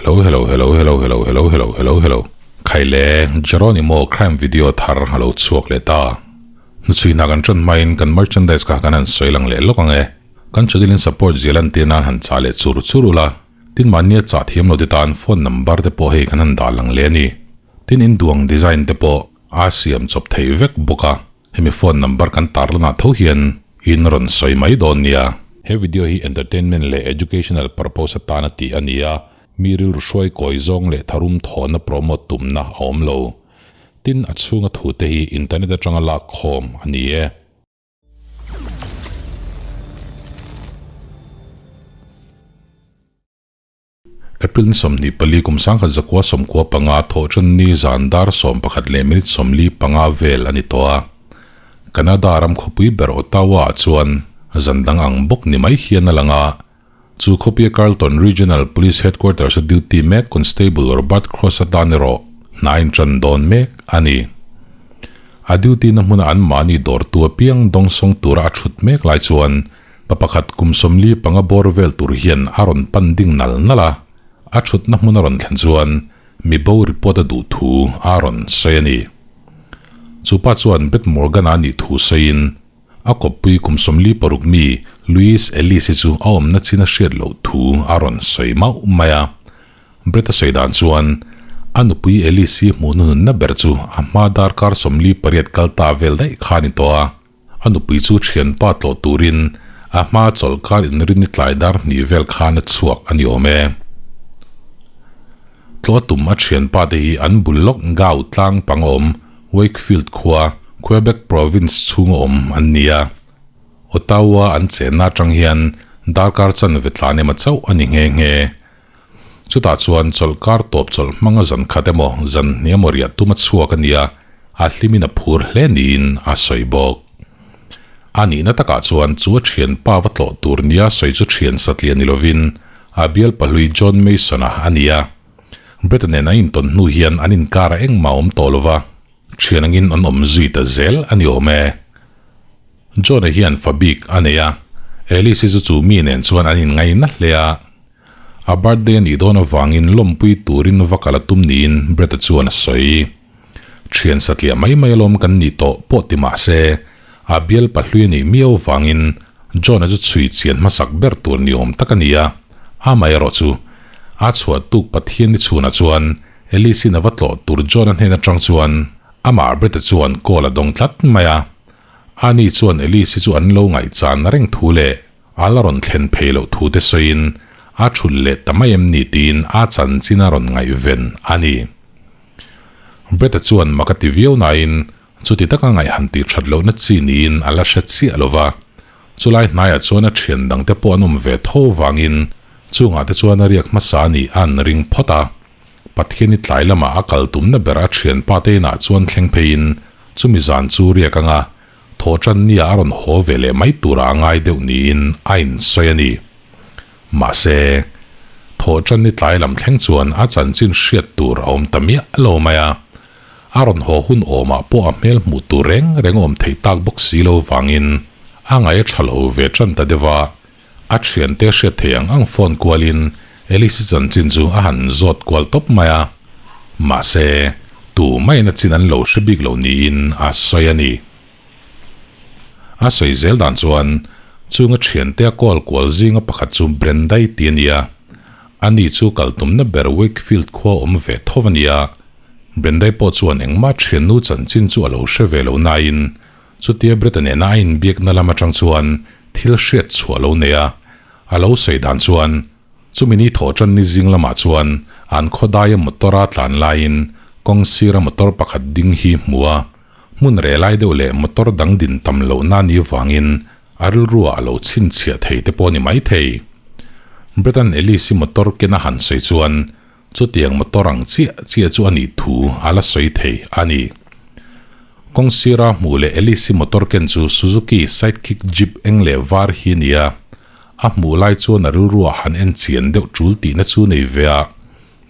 Hello hello hello hello hello hello hello hello hello Khai le Geronimo crime video thar a lo chhuak leh ta. Hnuchhui hna kan tan hmain kan merchandise kha kan han sawi lang leh lawk ang e. Kan channel in support zia lan tir nan han chah leh chur chur ula. Tin mahnia chah thiam lo te tan phone number te pawh hei kan han dah lang leh a ni. Tin in duang design te pawh a siam chawp thei vek bawk a. Hemi phone number kan tarlanah tho hian in rawn sawi mai dawn nia. He video hi entertainment leh educational purpose atana tih a ni a, mi rilru hruai kawi zawng leh tharum thawhna promote tumna a awm lo. Tin, a chhunga thute hi internet atanga lak khawm a ni e. April ni 24 kum sangkhat zakua sawmkua panga thawhṭan ni zan dar 11 leh minute 45 vel a ni tawh a. Canada ram khawpui ber Ottawa ah chuan zan dang ang bawk ni mai hian a lang a. Chu khawpia Carleton Regional Police Headquarters a duty mek Constable Robert Cross atan erawh hna a inṭan dawn mek a ni. A duty na hmuna anmahni dawrtu apiang dawngsawng tura a ṭhut mek lai chuan Pa pakhat kum 45 bawr vel tur hian a rawn pan ding nal nal a, a thutna hmun a rawn thlen chuan mi bo report a duh thu a rawn sawi a ni. Chu pa chuan Beth Morgan-a a nih thu sawiin a kawppui kum 46 mi Louise Ellis-i chu a awmna chin a hriat loh thu a rawn sawi mauh mai a. Brett a sawi dan chuan a nupui Ellis-i hmuh hnununna ber chu a hma darkar 48 kal ta vel daih kha a ni tawh a. A nupui chu thianpa tlawh turin a hma chawlhkar inrin i tlai dar hnih vel khan a chhuak a ni awm e. Tlawh a tum a thianpa te hi an bul lawk Gau tlang pang awm Wakefield khua, Quebec province chhunga awm an ni a. Ottawa an chenna atang hian darkar chanve tlan emaw chauh a ni nghe nghe. Chutah chuan chawlhkar tawp chawlh hmanga zan khat emaw zan hnih emaw riah tum a chhuak a nia, a hlimin a phur hle niin a sawi bawk. A nihna takah chuan chu a thianpa va tlawh tur nia sawi chu thian satliah ni lovin a bial pahlui John Mason-a a ni a. Brett-a nen an intawn hnu hian an inkarah engmah a awm tawh lova, thian angin an awm zui ta zel a ni awm e. John-a hian fa bik a nei a, Alice-i chu chu mi nen chuan an inngaina hle a. A birthday a nih dawn avangin lawmpui turin va kal a tum niin Brett-a chuan a sawi. Thian satliah mai mai alawm kan nih tawh pawh ti mah se, a bial pahlui a nih miau avangin John-a chu chhui chian hmasak ber tur ni awm tak a ni a, amaherawh chu a chhuah tuk Pathian ni chhunah chuan Alice-in a va tlawh tur John-a hnen atang chuan amah Brett-a chuan call a dawng tlat mai a. Ani chuan Alice-i chu an lo ngaihchan reng thu leh A la rawn thlen phei loh thu te sawiin a thulh leh ta mai em ni tiin a chanchin a rawn ngaihven a ni. Brett-a chuan mak a ti viau nain chuti taka ngaih han tih that lohna chi niin a la hre chiah lo va. Chulai hnaiah chuan a thian dangte pawh an awm ve tho vangin chungah te chuan a riak hmasa a nih a an ring phawt a. Pathiani tlai lamah a kal tumna ber a thianpa te inah chuan thleng pheiin chumi zan chu riak anga Thawhṭan nia a rawn haw ve leh mai turah a ngai deuh niin a insawi a ni. Mahse, thawhṭan ni tlai lam thleng chuan a chanchin hriat tur a awm ta miah lo mai a. A rawn haw hun awmah pawh a hmel hmuh tur reng reng awm theih tak bawk si lo vangin a ngaih a ṭha lo ve ṭan ta deuh a. A ṭhiante hriat theih ang ang phone kualin Alice-i chanchin chu a han zawt kual tawp mai a. Mahse, tu maiin a chin an lo hre bik lo niin a sawi a ni. A sawi zel dan chuan chunga ṭhiante a call kual zinga pakhat chu Brendai ti a ni a. Ani chu kal tumna ber Wakefield khua awm ve tho a ni a. Brendai pawh chuan engmah ṭhiannu chanchin chu a lo hre ve lo nain Chutia Brett-a nena a inbiakna lam atang chuan thil hriat chhuah lo nei a, a lo sawi dan chuan chumi ni thawh tan ni zing lamah chuan an khawdaia motor-a tlan laiin kawng sira motor pakhat ding hi hmu a, hmun reh lai deuh leh motor dang din tam lohna ni vangin a rilruah a lo chhinchhiah thei te pawh a ni maithei. Brett-a'n Elise-i motor ken a han sawi chuan Chutiang motor ang chiah chiah chu a nih thu a la sawi thei a ni. Kawng sira hmuh leh Alice-i motor ken chu Suzuki Sidekick Jeep eng leh var hi a ni a, a hmuh lai chuan a rilruah han en chian deuh tul tihna chu nei ve a,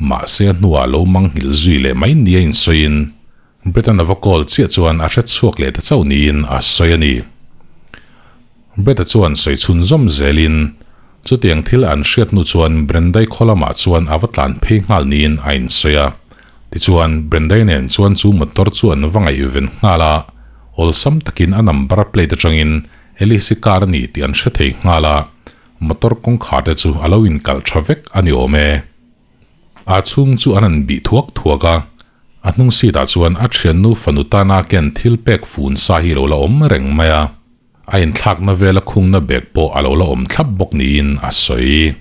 mahse a hnuah lo manghilh zui leh mai nia insawiin Brett-a'n a va call chiah chuan a hre chhuak leh ta chauh niin a sawi a ni. Brett-a chuan sawi chhun zawm zelin. Chutiang thil an hriat hnu chuan Brendai khaw lamah chuan a va tlan phei nghal niin a insawi a. Tichuan, Brendai nen chuan chu motor chu an va ngaihven nghal a, awlsam takin a number plate atangin Alice-i car a ni tih an hre thei nghal a, motor kawngkhar te chu a lo inkalh tha vek a ni awm e. A chhung chu an han bih thuak thuak a, a hnung seat ah chuan a thiannu fanu tana ken thil pek fun sa hi lo la awm reng mai a. A inthlakna vela khungna bag pawh a lo la awm thlap bawk niin a sawi.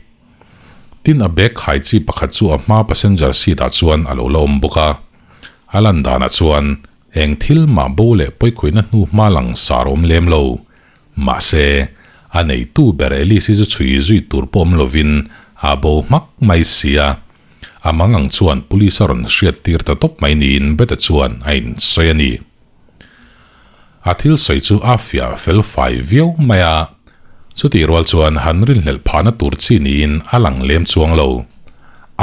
Tin, a bag khai chi pakhat chu a hma passenger seat ah chuan a lo la awm bawk a. A lan danah chuan eng thil mah bo leh pawikhawihna hnu hma lang sar awm lem lo. Mahse, a neitu ber Alice hi chu chhui zui tur pawh awm lovin a bo hmak mai si a. A mangang chuan police a rawn hriat tir ta tawp mai niin Beta chuan a insawi a ni. A thil sawi chu a fiah fel fai viau mai a, chutih rual chuan han rinhlelh phahna tur chi niin a lang lem chuang lo.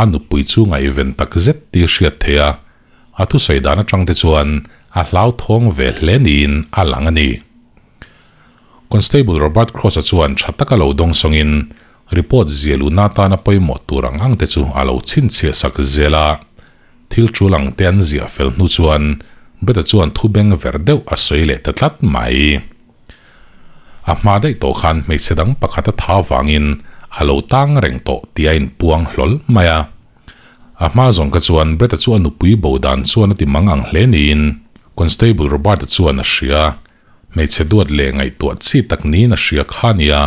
A nupui chu ngaihven tak zet tih hriat theih a, a thusawi dan atang te chuan a hlauthawng ve hle niin a lang a ni. Constable Robert Cross-a chuan tha taka lo dawng sawngin report zia luhna atana pawimawh tur ang ang te chu a lo chhinchhiah sak zel a. Thil tul ang te an ziah fel hnu chuan Beta chuan thu beng ver deuh a sawi leh ta tlat mai. A hma daih tawh khan hmeichhe dang pakhat a tha vangin a lo tang reng tawh tih a inpuang hlawl mai a. A hma zawng kha chuan Brett-a chu a nupui bo dan chuan a ti mang ang hle niin Constable Robert-a chuan a hria. Hmeichhe duat leh ngaihtuah chi tak niin a hria kha nia.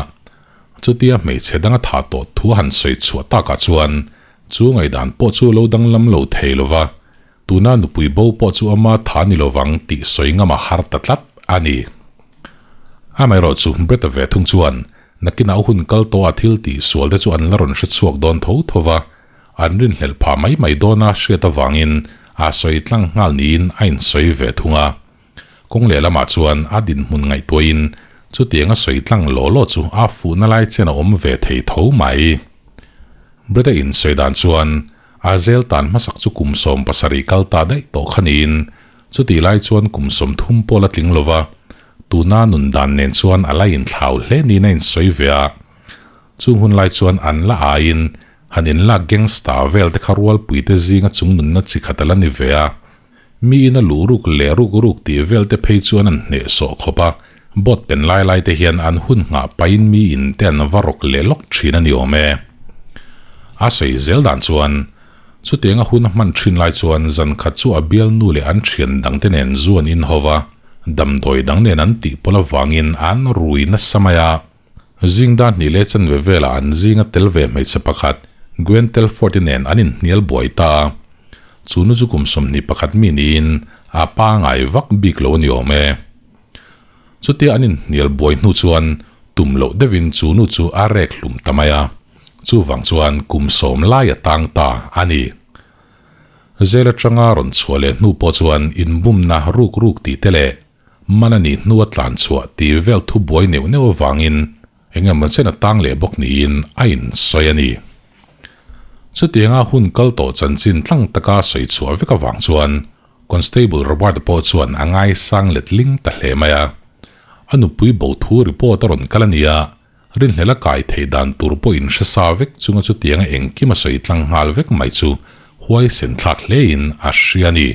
Chutia hmeichhe dang a thah tawh thu a han sawi chhuah takah chuan Chu ngaihdan pawh chu lo danglam lo thei lo va, tuna nupui bo pawh chu ama tha ni lovang tih sawi ngam a har ta tlat a ni. Amaherawh chu Brett-a ve thung chuan nakinah hun kal tawha thil tih sual te chu an la rawn hre chhuak dawn tho tho va, an rinhlelh phah mai mai dawna hriat avangin a sawi tlang nghal niin a insawi ve thung a. Kawng lehlamah chuan a dinhmun ngaihtuahin chutiang a sawi tlang law law chu a fuhna lai chen a awm ve thei tho mai. Brett-a insawi dan chuan a zel tan hmasak chu kum 70 kal ta daih tawh kha niin chutih lai chuan kum 30 pawh la tling lova tuna nun dan nen chuan a la inthlau hle niin a insawi ve a. Chung hun lai chuan an la aiin han inlak gangster vel te kha rualpuite zinga chungnunna chi khat a la ni ve a. Mi ina luh ruk leh ruk ruk tih vel te phei chuan an hneh sawh khawp a, boat pen lai lai te hian an hun nghah pahin mi in te an va rawk leh lawk thin a ni awm e. A sawi zel dan chuan, chutiang a hun a hman thin lai chuan zan khat chu a bialnu leh an thian dang te nen zu an inho va, damdawi dang nen an tih pawlh avangin an rui nasa mai a. Zing dan hnih leh chanve velah an zinga tel ve hmeichhe pakhat Gwen Telford-i nen an inhnial buai ta a. Chu nu chu kum 21 mi niin a pangai vak bik lo a ni awm e. Chutia an inhnial buai hnu chuan tum loh deuhin chu nu chu a rek hlum ta mai a. Chuvang chuan kum sawm lai a tang ta a ni. Jail atanga rawn chhuah leh hnu pawh chuan inbumna ruk ruk tih te leh Man a nih hnua tlan chhuah tih vel thu buai neuh neuh avangin eng emaw chen a tang leh bawk niin a insawi a ni. Chutianga hun kal tawh chanchin tlang taka sawi chhuah vek avang chuan Constable Robert-a pawh chuan a ngaisang letling ta hle mai a. A nupui bo thu report a rawn kal a ni a, rinhlel a kai theih dan tur pawh inhre sa vek chunga chutianga engkim a sawi tlang nghal vek mai chu huaisen thlak hlein a hria a ni.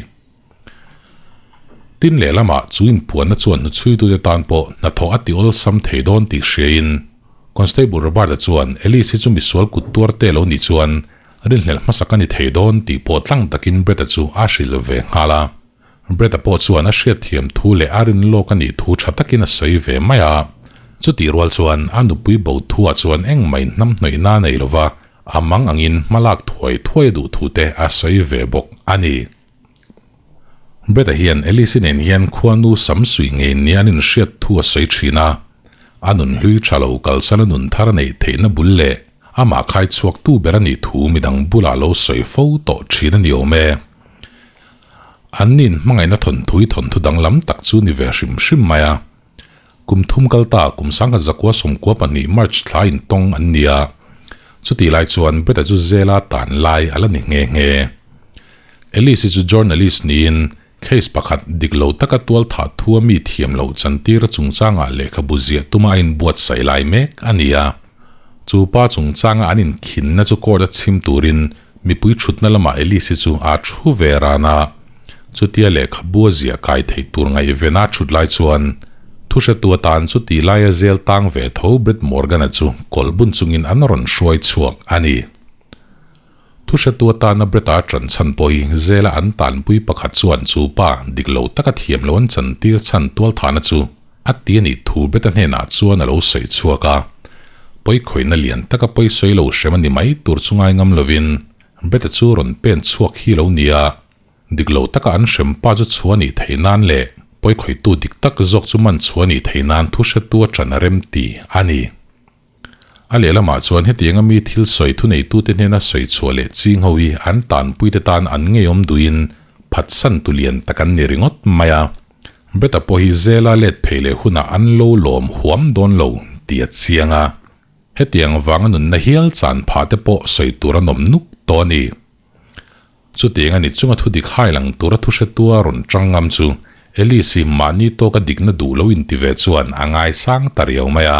Tin lehlamah chu inpuanna chuan hnuchhuitute tan pawh hnathawh a ti awlsam thei dawn tih hriain Constable Robert-a chuan Alice hi chu misual kut tuar te lo nih chuan rinhlelh hmasak a ni thei dawn tih pawh tlang takin Brett-a chu a hrilh ve nghal a. Brett-a pawh chuan a hriatthiam thu leh a rin lawk a nih thu tha takin a sawi ve mai a. Chutih rual chuan a nupui bo thuah chuan engmah inhnamhnawih na nei lova a mang angin hmalak thuai thuai a duh thu te a sawi ve bawk a ni. Brett-a hian Alice-i nen hian khuanu sam suih ngei nia an inhriat thu a sawi thin a, a nun hlui tha lo kalsan a nun thar a neih theihna bul leh amah khai chhuaktu ber a nih thu midang bulah lo sawi fo tawh thin a ni awm e. An nin hmangaihna thawnthui thawnthu danglam tak chu ni ve hrim hrim mai a. Kum thum kal ta kum 1992 March thla intawng an ni a, chutih lai chuan Brett-a chu zela tan lai a la ni nghe nghe. Alice hi chu journalist niin case pakhat dik lo taka tual thah thua mi thiam loh chantir chungchangah lehkhabu ziah tuma a inbuatsaih lai mek a ni a. Chu pa chungchanga an inkhinna chu court a chhim turin mipui thutna lamah Elise-i chu aa thu ve ran a. Chutia lehkhabu a ziah kai theih tur ngaihven a thut lai chuan thuhretu atan chuti laia zel tang ve tho Brett Morgan-a chu kawlh bun chungin an rawn hruai chhuak a ni. Thuhretu atana Brett-a ṭan chhan pawh hi zela an tanpui pakhat chuan chu pa dik lo taka thiam lo an chantir chhan tualthahna chu a ti a nih thu Brett-a hnenah chuan a lo sawi chhuak a. Pawikhawihna lian taka pawisawi lo hrem a ni mai tur chu ngaingam lovin Brett-a chu rawn pen chhuak hi lo ni a. Dik lo taka an hrem pa chu chhuah nih theih nan leh pawikhawihtu dik tak zawk chu man chhuah nih theih nan thuhretu a ṭan a rem ti a ni. A lehlamah chuan hetianga mi thil sawi thuneitute hnena sawi chhuah leh ching ho hi an tanpuite tan an ngeiawm duhin phatsan tu lian tak an ni ringawt mai a. Brett-a pawh hi zela let phei leh hunah an lo lawm huam dawn lo tih a chiang a. Hetiang vanga nunna hial chan phah te pawh sawi tur an awm nuk tawh a ni. Chutiang a ni chunga thu dik hai lang tura thu hretua rawn tang ngam chu Elise-i mahni tawka dikna duh lo inti ve chuan a ngaisang ta riau mai a,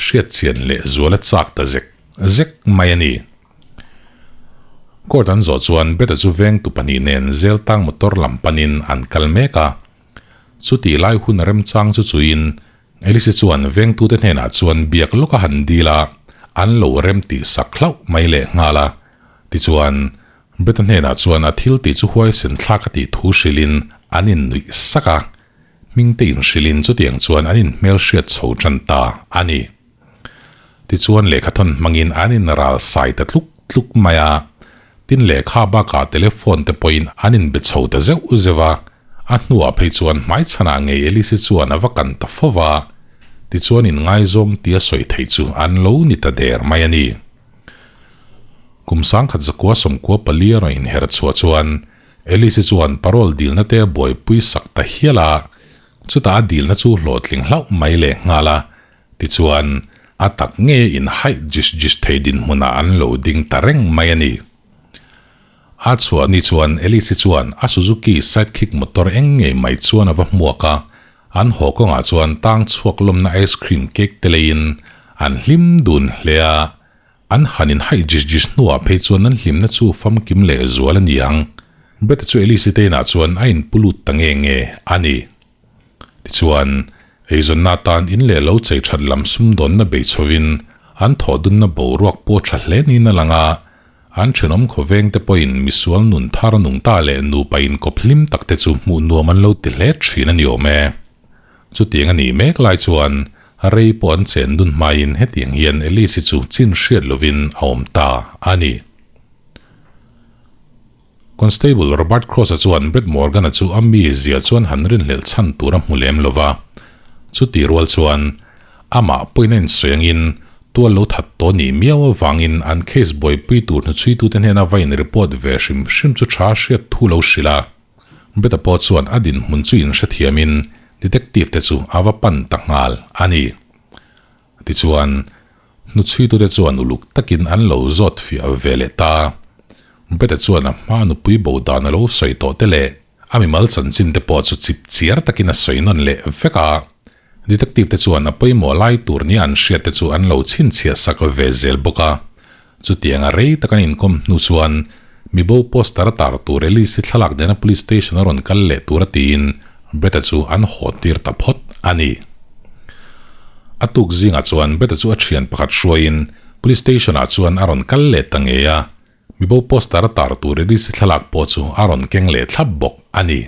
hriatchian leh zual a chak ta zek zek mai a ni. Court an zawh chuan Brett-a chu vengtu pahnih nen Zeltang motor lam panin an kal mek a. Chutih lai hun remchang chu chuin Elise chuan vengtute hnenah chuan biak lawk a han dil a, an lo rem tih sak hlauh mai leh nghal a. Tichuan, Brett-a hnenah chuan a thil tih chu huaisen thlak a tih thu hrilhin an innuih sak a, hmingte inhrilhin chutiang chuan an inhmelhriat chho tan ta a ni. Tichuan lehkhathawn hmangin an inral sai ta tluk tluk mai a, tin lehkha bakah telephone te pawhin an inbe chho ta zeuh zeuh a, a hnuah phei chuan hmaichhanah ngei Elise chuan a va kan ta fo va, tichuan inngaizawng tia sawi theih chu an lo ni ta der mai a ni. Kum sangkhat zakua sawmkua pali a rawn inher chhuah chuan Elise chuan parole dilna te a buaipui sak ta hial a, chutah a dilna chu hlawhtling hlauh mai leh nghal a, tichuan a tak nge inhaih jis jis thei dinhmunah an lo ding ta reng mai a ni. A chhuah ni chuan Elise chuan a Suzuki Sidekick motor eng ngei mai chuan a va hmuak a, an haw kawngah chuan tang chhuak lawmna ice cream cake te leiin an hlim dun hle a, An han inhaih jis jis hnuah phei chuan an hlimna chu famkim leh zual a ni ang. Brett-a chu Elise-i te inah chuan a inpu lut ta nge nge a ni. Tichuan, eizawnna atan in leh lo chei that lam sumdawnna bei chhovin an thawhdunna boruak pawh tha hle niin a lang a, an thenawm khawveng te pawhin misual nun thar nung ta leh nupa inkawp hlim tak te chu hmuh nuam an lo ti hle thin a ni awm e. Chutiang a nih mek lai chuan rei pawh an chen dun hmain hetiang hian Elise-i chu chin hriat lovin a awm ta a ni. Constable Robert Cross-a chuan Brett Morgan-a chu a mi zia chuan han rinhlelh chhan tur a hmu lem lo va. Chuti rual chuan amah pawhin a insawi angin tual lo that tawh nih miau avangin an case buaipui tur hnuchhuitute hnena va in report ve hrim hrim chu tha hriat thu lo hrilh a. Brett-a pawh chuan a dinhmun chu inhrethiamin detective te chu a va pan ta nghal a ni. Tichuan, hnuchhuitute chuan uluk takin an lo zawt fiah ve leh ta. Brett-a chuan a hma nupui bo dan a lo sawi tawh te leh a mimal chanchin te pawh chu chip chiar takin a sawi nawn leh vek a. Detective te chuan a pawimawh lai tur nia an hriat te chu an lo chhinchhiah sak ve zel bawk a. Chutianga rei tak an inkawm hnu chuan mibo poster a tar tur Elise-i thlalak nena police station a rawn kal leh tura tiin Brett-a chu an haw tir ta phawt a ni. A tuk zingah chuan Brett-a chu a thian pakhat hruaiin police station ah chuan a rawn kal leh ta ngei a, mibo poster a tar tur Elise-i thlalak pawh chu a rawn keng leh thlap bawk a ni.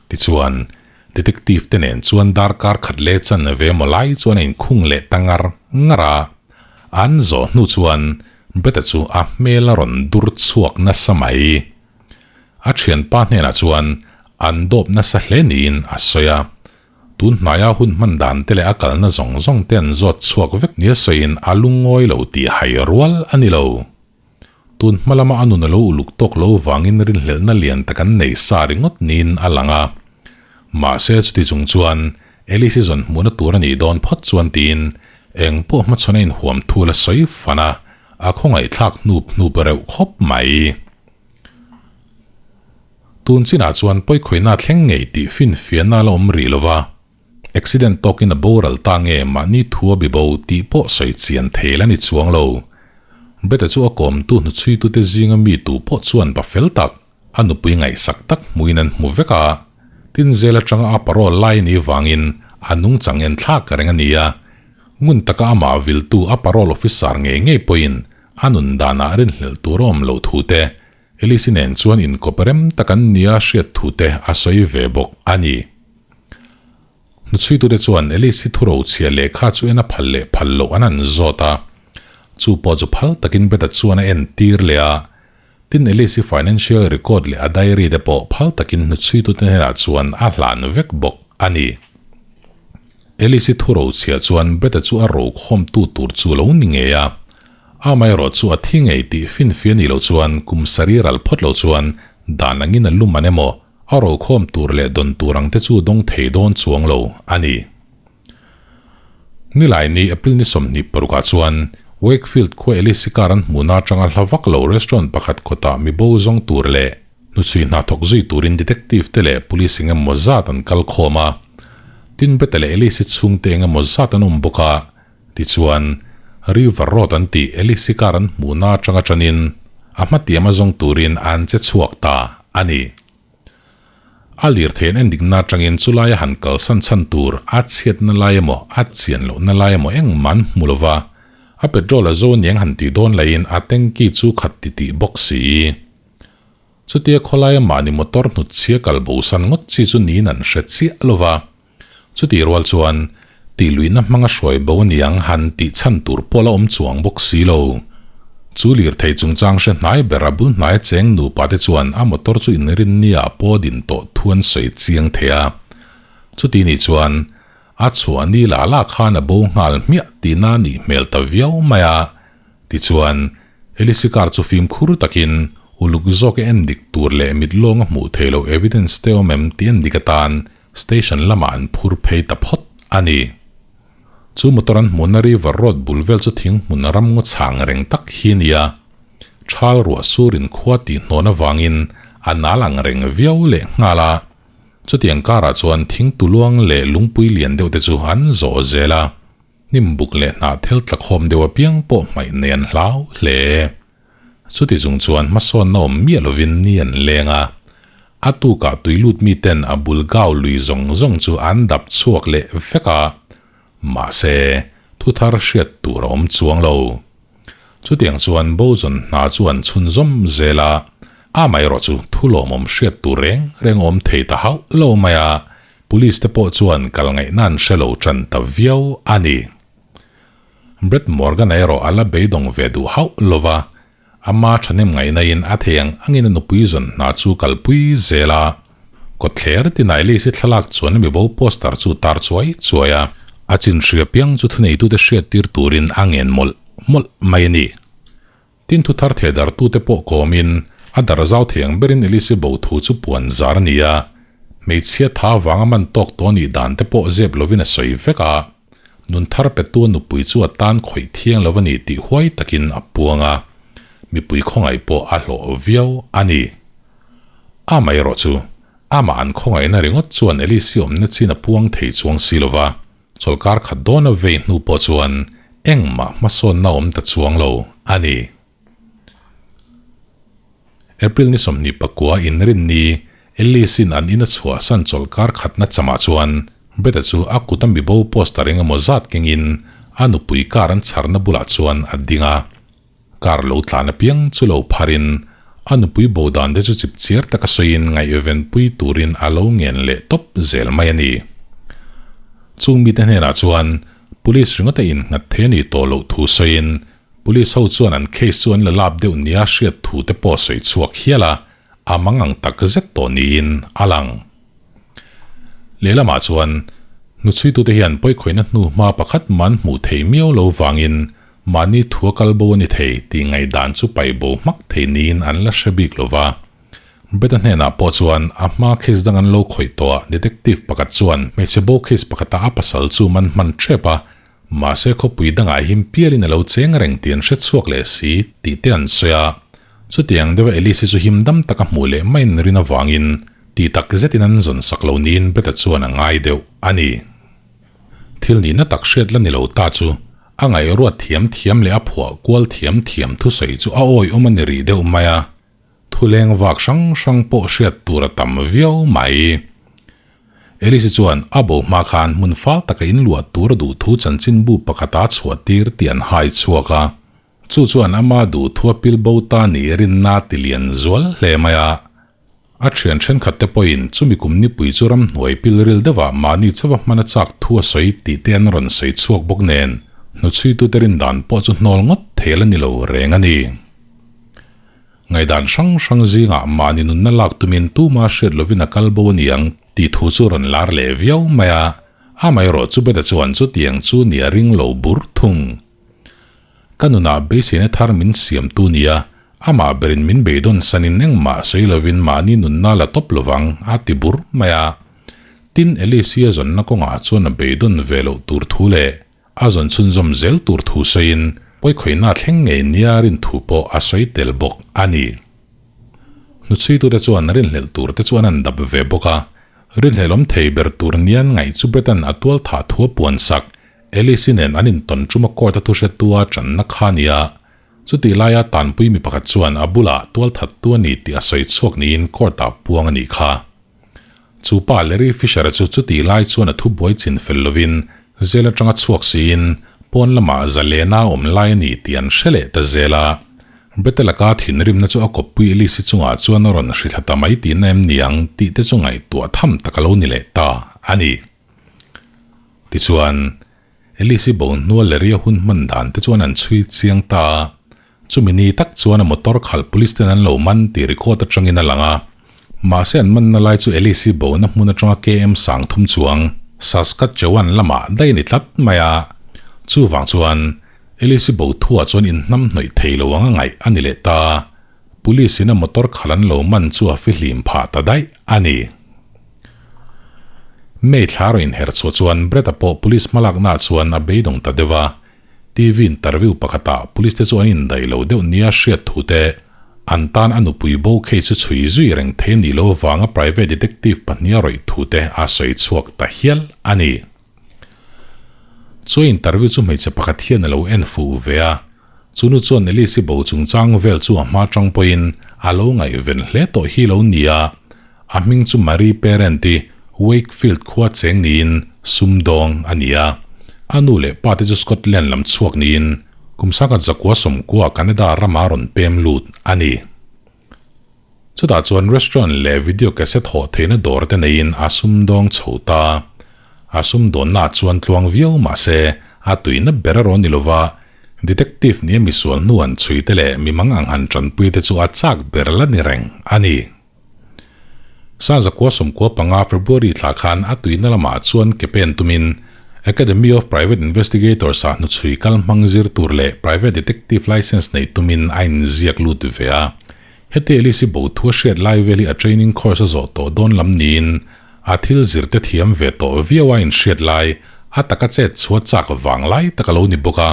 Tichuan, detective te nen chuan darkar khat leh chan ve maw lai chuan a inkhung leh ta ngar ngar a. An zawh hnu chuan Brett-a chu a hmel a rawn dur chhuak nasa mai. A thianpa hnenah chuan an dawp nasa hle niin a sawi a. Tun hnaia hun hman dan te leh a kalna zawng zawng te an zawt chhuak vek nia sawiin a lungawi lo tih hai rual a ni lo. Tun hma lama a nun a lo uluk tawk lo vangin rinhlelhna lian tak an nei sa ringawt niin a lang a. Mahse chuti chung chuan Elise zawn hmuhna tur a nih dawn phawt chuan tiin eng pawh hmachhawn a inhuam thu la sawi fan a, a khawngaihthlak hnup hnup reuh khawp mai. Tun chinah chuan pawikhawihna thleng ngei tih finfiahna a la awm rih lo va. Accident tawkin a boral ta nge mahni thu a bibo tih pawh sawi chian thei la ni chuang lo. Brett-a chu a kawmtu hnuchhuitute zinga mi tu pawh chuan pa fel tak, a nupui ngaihsak tak hmuin an hmu vek a. Tin zel atanga a parole lai ni vangin a nungchang en thlak reng a ni a. Ngun taka amah viltu a parole officer ngei ngei pawhin a nun danah rinhlelh tur a awm lo thu te, Elise nen chuan inkawp rem tak an nia hriat thu te a sawi ve bawk a ni. Hnuchhuitute chuan Elise thuro chhia lehkha chu en a phal leh phal loh an an zawt a. Chu pawh chu phal takin Brett-a chuan a entir leh a. Tin Elise financial record leh a diary te pawh phal takin hnuchhuitute hnenah chuan a hlan vek bawk a ni. Elise thuro chhia chuan Brett-a chu a rokhawmtu tur chu lo ni ngei a. Amaherawh chu a thi ngei tih finfia ni lo chuan kum sarih ral phawt lo chuan dan angin a lum an emaw a rokhawm tur leh dawn tur ang te chu dawng thei dawn chuang lo a ni. Nilai ni April ni 26 ah chuan Wakefield khua Elise car an hmuhna atanga hla vak lo restaurant pakhat kawtah mi bo zawng tur leh hnuchhui hna thawk zui turin detective te leh police eng emaw zat an kal khawm a. Tin Brett-a leh Elise chhungte eng emaw zat an awm bawk a. Tichuan, River Road an tih Elise car an hmuhna atanga tanin a hmatiam a zawng turin an che chhuak ta a ni. A lirthei an endikna atangin chulai a han kalsan chhan tur a chhiatna lai emaw a chian lohna lai emaw engmah an hmu lova, a petrol a zo niang han tih dawn laiin a tanky chu khat titih bawk si. Chutia khawlaia mahni motor hnutchhia kal bosan ngawt chi chu niin an hre chiah lova. Chutih rual chuan tihluihna hmanga hruai bo aniang han tih chhan tur pawh la awm chuang bawk si lo. Chu lirthei chungchang hre hnai ber a bul hnaia cheng nupa te chuan a motor chu inrinnia pawh din tawh thu an sawi chiang thei a. Chuti nih chuan a chhuah ni lah lah khan a bo nghal hmiah tihna a nih hmel ta viau mai a. Tichuan, Elise car chu fimkhur takin uluk zawk e endik tur leh mit lawnga hmuh theih loh evidence te awm em tih endik atan Station lamah an phur phei ta phawt a ni. Chu motor an hmuhna River Road bul vel chu thing hmun ram ngaw chhang reng tak hi a ni a. Thal ruah surin khua tih hnawn avangin a nal ang reng viau leh nghal a. Chutiang karah chuan thing tuluang leh lungpui lian deuh te chu an zawh zel a. Hnim buk leh hnah thel tlakhawm deuh apiang pawh hmaih nei an hlau hle. Chuti chung chuan hmasawnna awm miah lovin ni an leng a. A tukah tuilut miten a bul gau lui zawng zawng chu an dap chhuak leh vek a, mahse, thu thar hriat tur a awm chuang lo. Chutiang chuan Bozawn hna chu an chhunzawm zel a, amaherawh chu thu lawmawm hriat tur reng reng awm thei ta hauh lo mai a, police te pawh chuan kal ngaihna an hre lo tan ta viau a ni. Brett Morgan-a erawh a la beidawng ve duh hauh lo va, ama thahnem ngaihna-in a thei ang angin a nupui zawn hna chu kalpui zel a. Kawtthler tinah Elise thlalak chuan a mibo poster chu tar chuai chuai a, a chin hria piang chu thuneitute hriattir turin a ngen mawlh mawlh mai a ni. Tin thu thar theh dartute pawh kawmin a dar zau thei ang berin Elise bo thu chu puan zar a ni a, hmeichhia tha vanga man tawk tawh a nih dan te pawh zep lovin a sawi vek a. Nun thar petu a nupui chu a tan khawih thiang lo a ni tih huai takin a puang a, mipui khawngaih pawh a hlawh viau a ni. Amaherawh chu, amah an khawngaihna ringawt chuan Elise awmna chin a puang thei chuang si lo va, chawlhkar khat dawna vei hnu pawh chuan engmah hmasawnna awm ta chuang lo a ni. April ni 29 inrin ni, Ellis-in an ina chhuahsan chawlhkar khatna chamah chuan Brett-a chu a kut a mibo poster eng emaw zat kengin a nupui car an chharna bulah chuan a ding a. Car lo tlan apiang chu lo pharin a nupui bo dan te chu chipchiar taka sawiin ngaihvenpui turin a lo ngen leh tawp zel mai a ni. Chung mite hnenah chuan police ringawt a innghat thei a nih tawh loh thu sawiin Police ho chuan an case chu an la lap deuh nia hriat thu te pawh sawi chhuak hial a, a mangang tak zet tawh niin a lang. Lehlamah chuan hnuchhuitute hian pawikhawihna hnu hma pakhat man hmuh thei miau lo vangin mahni thua kal bo a ni thei tih ngaihdan chu paih bo hmak thei niin an la hre bik lo va. Brett-a hnenah pawh chuan a hma case dang an lo khawih tawh a, detective pakhat chuan hmeichhe bo case pakhata a pasal chu man hman tep a, Mahse khawpui dangah him pialin a lo cheng reng tih an hre chhuak leh si tih te an sawi a. Chutiang deuha Elise chu him dam taka hmuh leh maiin rin avangin tih tak zetin an zawn sak lo niin Brett-a chuan a ngai deuh a ni. Thil nihna tak hriat la ni lo ta chu a ngaihruat thiam thiam leh a phuah kual thiam thiam thusawi chu a awihawm a ni rih deuh mai a, thuleng vak hrang hrang pawh hriat tur a tam viau mai. Elise chuan a bo hma khan hmun fal taka inluah tur a duh thu chanchinbu pakhata chhuah tir tih an hai chhuak a. Chu chuan ama duh thu a pil bo ta ni rinna ti lian zual hle mai a. A thian thenkhat te pawhin chumi kum nipui chu ramhnuai pilril deuhah mahni chauha hman a chak thu a sawi tih te an rawn sawi chhuak bawk nen hnuchhuitute rindan pawh chu hnawl ngawt thei la ni lo reng a ni. Ngaihdan hrang hrang zingah mahni nunna lak tumin tuma hriat lovin a kal bo a ni ang tih thu chu rawn lar leh viau mai a, amaherawh chu Beta chuan chutiang chu ni a ring lo bur thung. Ka nunah beiseina thar min siamtu nia, amah berin min beidawn sanin engmah sawi lovin mahni nunna la tawp lovang a ti bur mai a. Tin, Elisia zawnna kawngah chuan a beidawn ve loh tur thu leh a zawn chhunzawm zel tur thu sawiin pawikhawihna thleng ngei nia rin thu pawh a sawi tel bawk a ni. Hnuchhuitute chuan rinhlelh tur te chuan an dap ve bawk a, rinhlelhawm thei ber tur nian ngaih chu Bretan a tual thah thu a puan sak Alice-i nen an intawn ṭuma court-a thuhretua ṭanna kha a ni a, chutih laia tanpui mi pakhat chuan a bulah tualthattu a ni tih a sawi chhuak niin court-ah puang a nih kha. Chu pa Larry Fisher-a chu chutih lai chuan a thubuai chin fel lovin jail aṭanga chhuak siin pawn lamah zalena a awm lai a ni tih an hre leh ta zel a. Brett-a laka thinrimna chu a kawppui Alice-i chungah chuan a rawn hrithla ta mai tihna em ni ang tih te chu ngaihtuah tham tak a lo ni leh ta a ni. Tichuan, Elise-i bo hnua Larry-a hun hman dan te chuan an chhui chiang ta a, chumi ni tak chuan a motor khalh police ten an lo man tih record atangin a lang a. Mahse an manna lai chu Elise-i bona hmun atanga KM sang thum chuang Saskatchewan lamah daih a ni tlat mai a. Chuvang chuan, Elise-i bo thuah chuan inhnam hnawih thei lo ang a ngaih a ni leh ta. Police in a motor khalh an lo man chu a fihlim phah ta daih a ni. May thla rawn inher chhuah chuan Brett-a pawh police hmalaknaah chuan a beidawng ta deuh a. TV interview pakhatah police te chu an indaih lo deuh nia hriat thu te, an tan a nupui bo case chu chhui zui reng thei a nih loh avanga private detective pahnih a rawih thu te a sawi chhuak ta hial a ni. Chu interview chu hmeichhe pakhat hian a lo en fuh ve a, chu nu chuan Elise-i bo chungchang vel chu a hma tang pawhin a lo ngaihven hle tawh hi lo ni a, a hming chu Marie Parent-i Wakefield khua cheng niin sumdawng a ni a, a nu leh pa te chu Scotland lam chhuak niin kum sangkhat zakua sawmkua Canada rama rawn pem lut a ni. Chutah chuan restaurant leh video cassette hawh theihna dawr te neiin a sumdawng chho ta. A sumdawnnaah chuan tluang viau mah se, a tuina ber erawh ni lova, detective nia misual hnu an chhui te leh mimang ang han tanpui te chu a chak ber la ni reng a ni. Sazakua 15 February thla khan a tuina lamah chuan ke pen tumin Academy of Private Investigators ah hnuchhui kal hmang zir tur leh private detective licence nei tumin a inziak lut ve a. Heti Alice-i bo thu a hriat lai vel hi a training course a zawh tawh dawn lam niin a thil zir te thiam ve tawh viau a inhriat lai a taka chet chhuat chak vang lai tak a lo ni bawk a.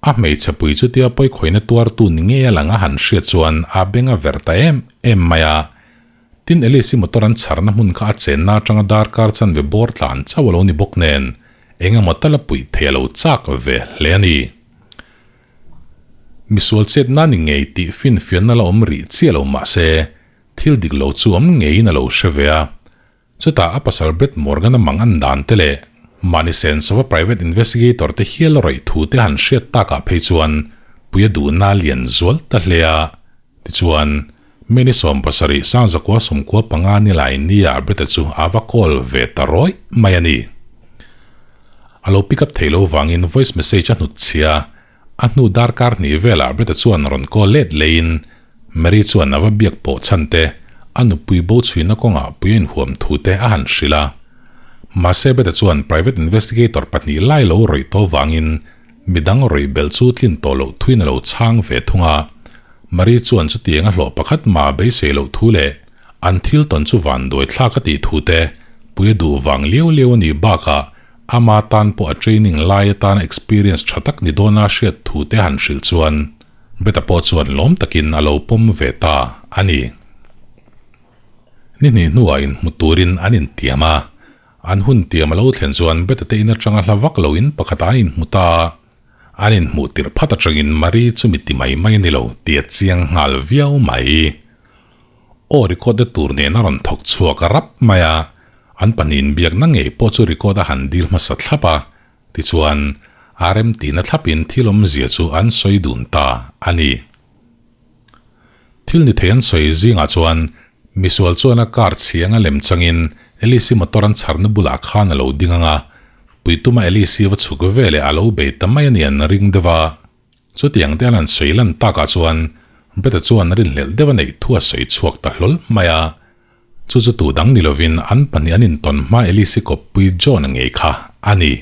A hmeichhe pui chutia pawikhawina tuartu ni ngei a lang a han hriat chuan a beng a verh ta em em mai a. Tin Alice-i motor an chharna hmun kha a chenna atanga darkar chanve bawr tlan chauh a lo ni bawk nen eng emaw tal a puih thei a lo chak ve hle a ni. Misual chetna ni ngei tih finfiahna la awm rih chiah lo mah se, thil dik lo chu awm ngeiin a lo hre ve a. Chutah a pasal Brett Morgan-a mang an dan te leh mahni sensova private investigator te hial a rawih thu te han hriat takah phei chuan puia duhna lian zual ta hle a. Tichuan, Many 70 sangzakua 95 ni lai nia Brett-a chu a va call ve ta rawih mai a ni. A lo pick up thei lo vangin voice message a hnut chhia. A hnu darkar hnih velah Brett-a chuan rawn call let leiin Mary chuan a va biak pawh chhan te, a nupui bo chhuina kawngah pui a inhuam thu te a han hrilh a. Mahse Brett-a chuan private investigator pahnih lai lo rawih tawh vangin midang rawih belh chu tlin tawh loh thuin a lo chhang ve thung a. Marie chuan chutiang a hlawh pakhat mah beisei loh thu leh an thil tawn chu van duai thlak a tih thu te pui a duh vang liau liau a nih bakah ama tan pawh a training lai atana experience tha tak ni dawna hriat thu te han hrilh chuan Beta pawh chuan lawm takin a lo pawm ve ta a ni. Ni hnih hnuah inhmu turin an intiam a. An hun tiam a lo thlen chuan Beta te in atanga hla vak lo in pakhatah an inhmu ta a. An inhmuh tirh phat atangin Marie chu mi ti mai mai a ni lo tih a chiang nghal viau mai. Aw record na tur nen a rawn thawk chhuak rap mai a, an pahnih inbiakna ngei pawh chu record a han dil hmasa thlap a, tichuan a remtihna thlapin thil awmzia chu an sawi dun ta a ni. Thil ni thei an sawi zingah chuan misual chuan a car chhiang a lem changin Elise motor an chharna bulah khan a lo ding ang a, puituma Elise va chhuk veleh a lo bei ta mai a ni an ring deuh a. Chutiang te an han sawi lan takah chuan Brett-a chuan rinhlelh deuh a neih thu a sawi chhuak ta hlawl mai a. Chu chu tu dang ni lovin an pahnih an intawn hma Elise kawppui John-a ngei kha a ni.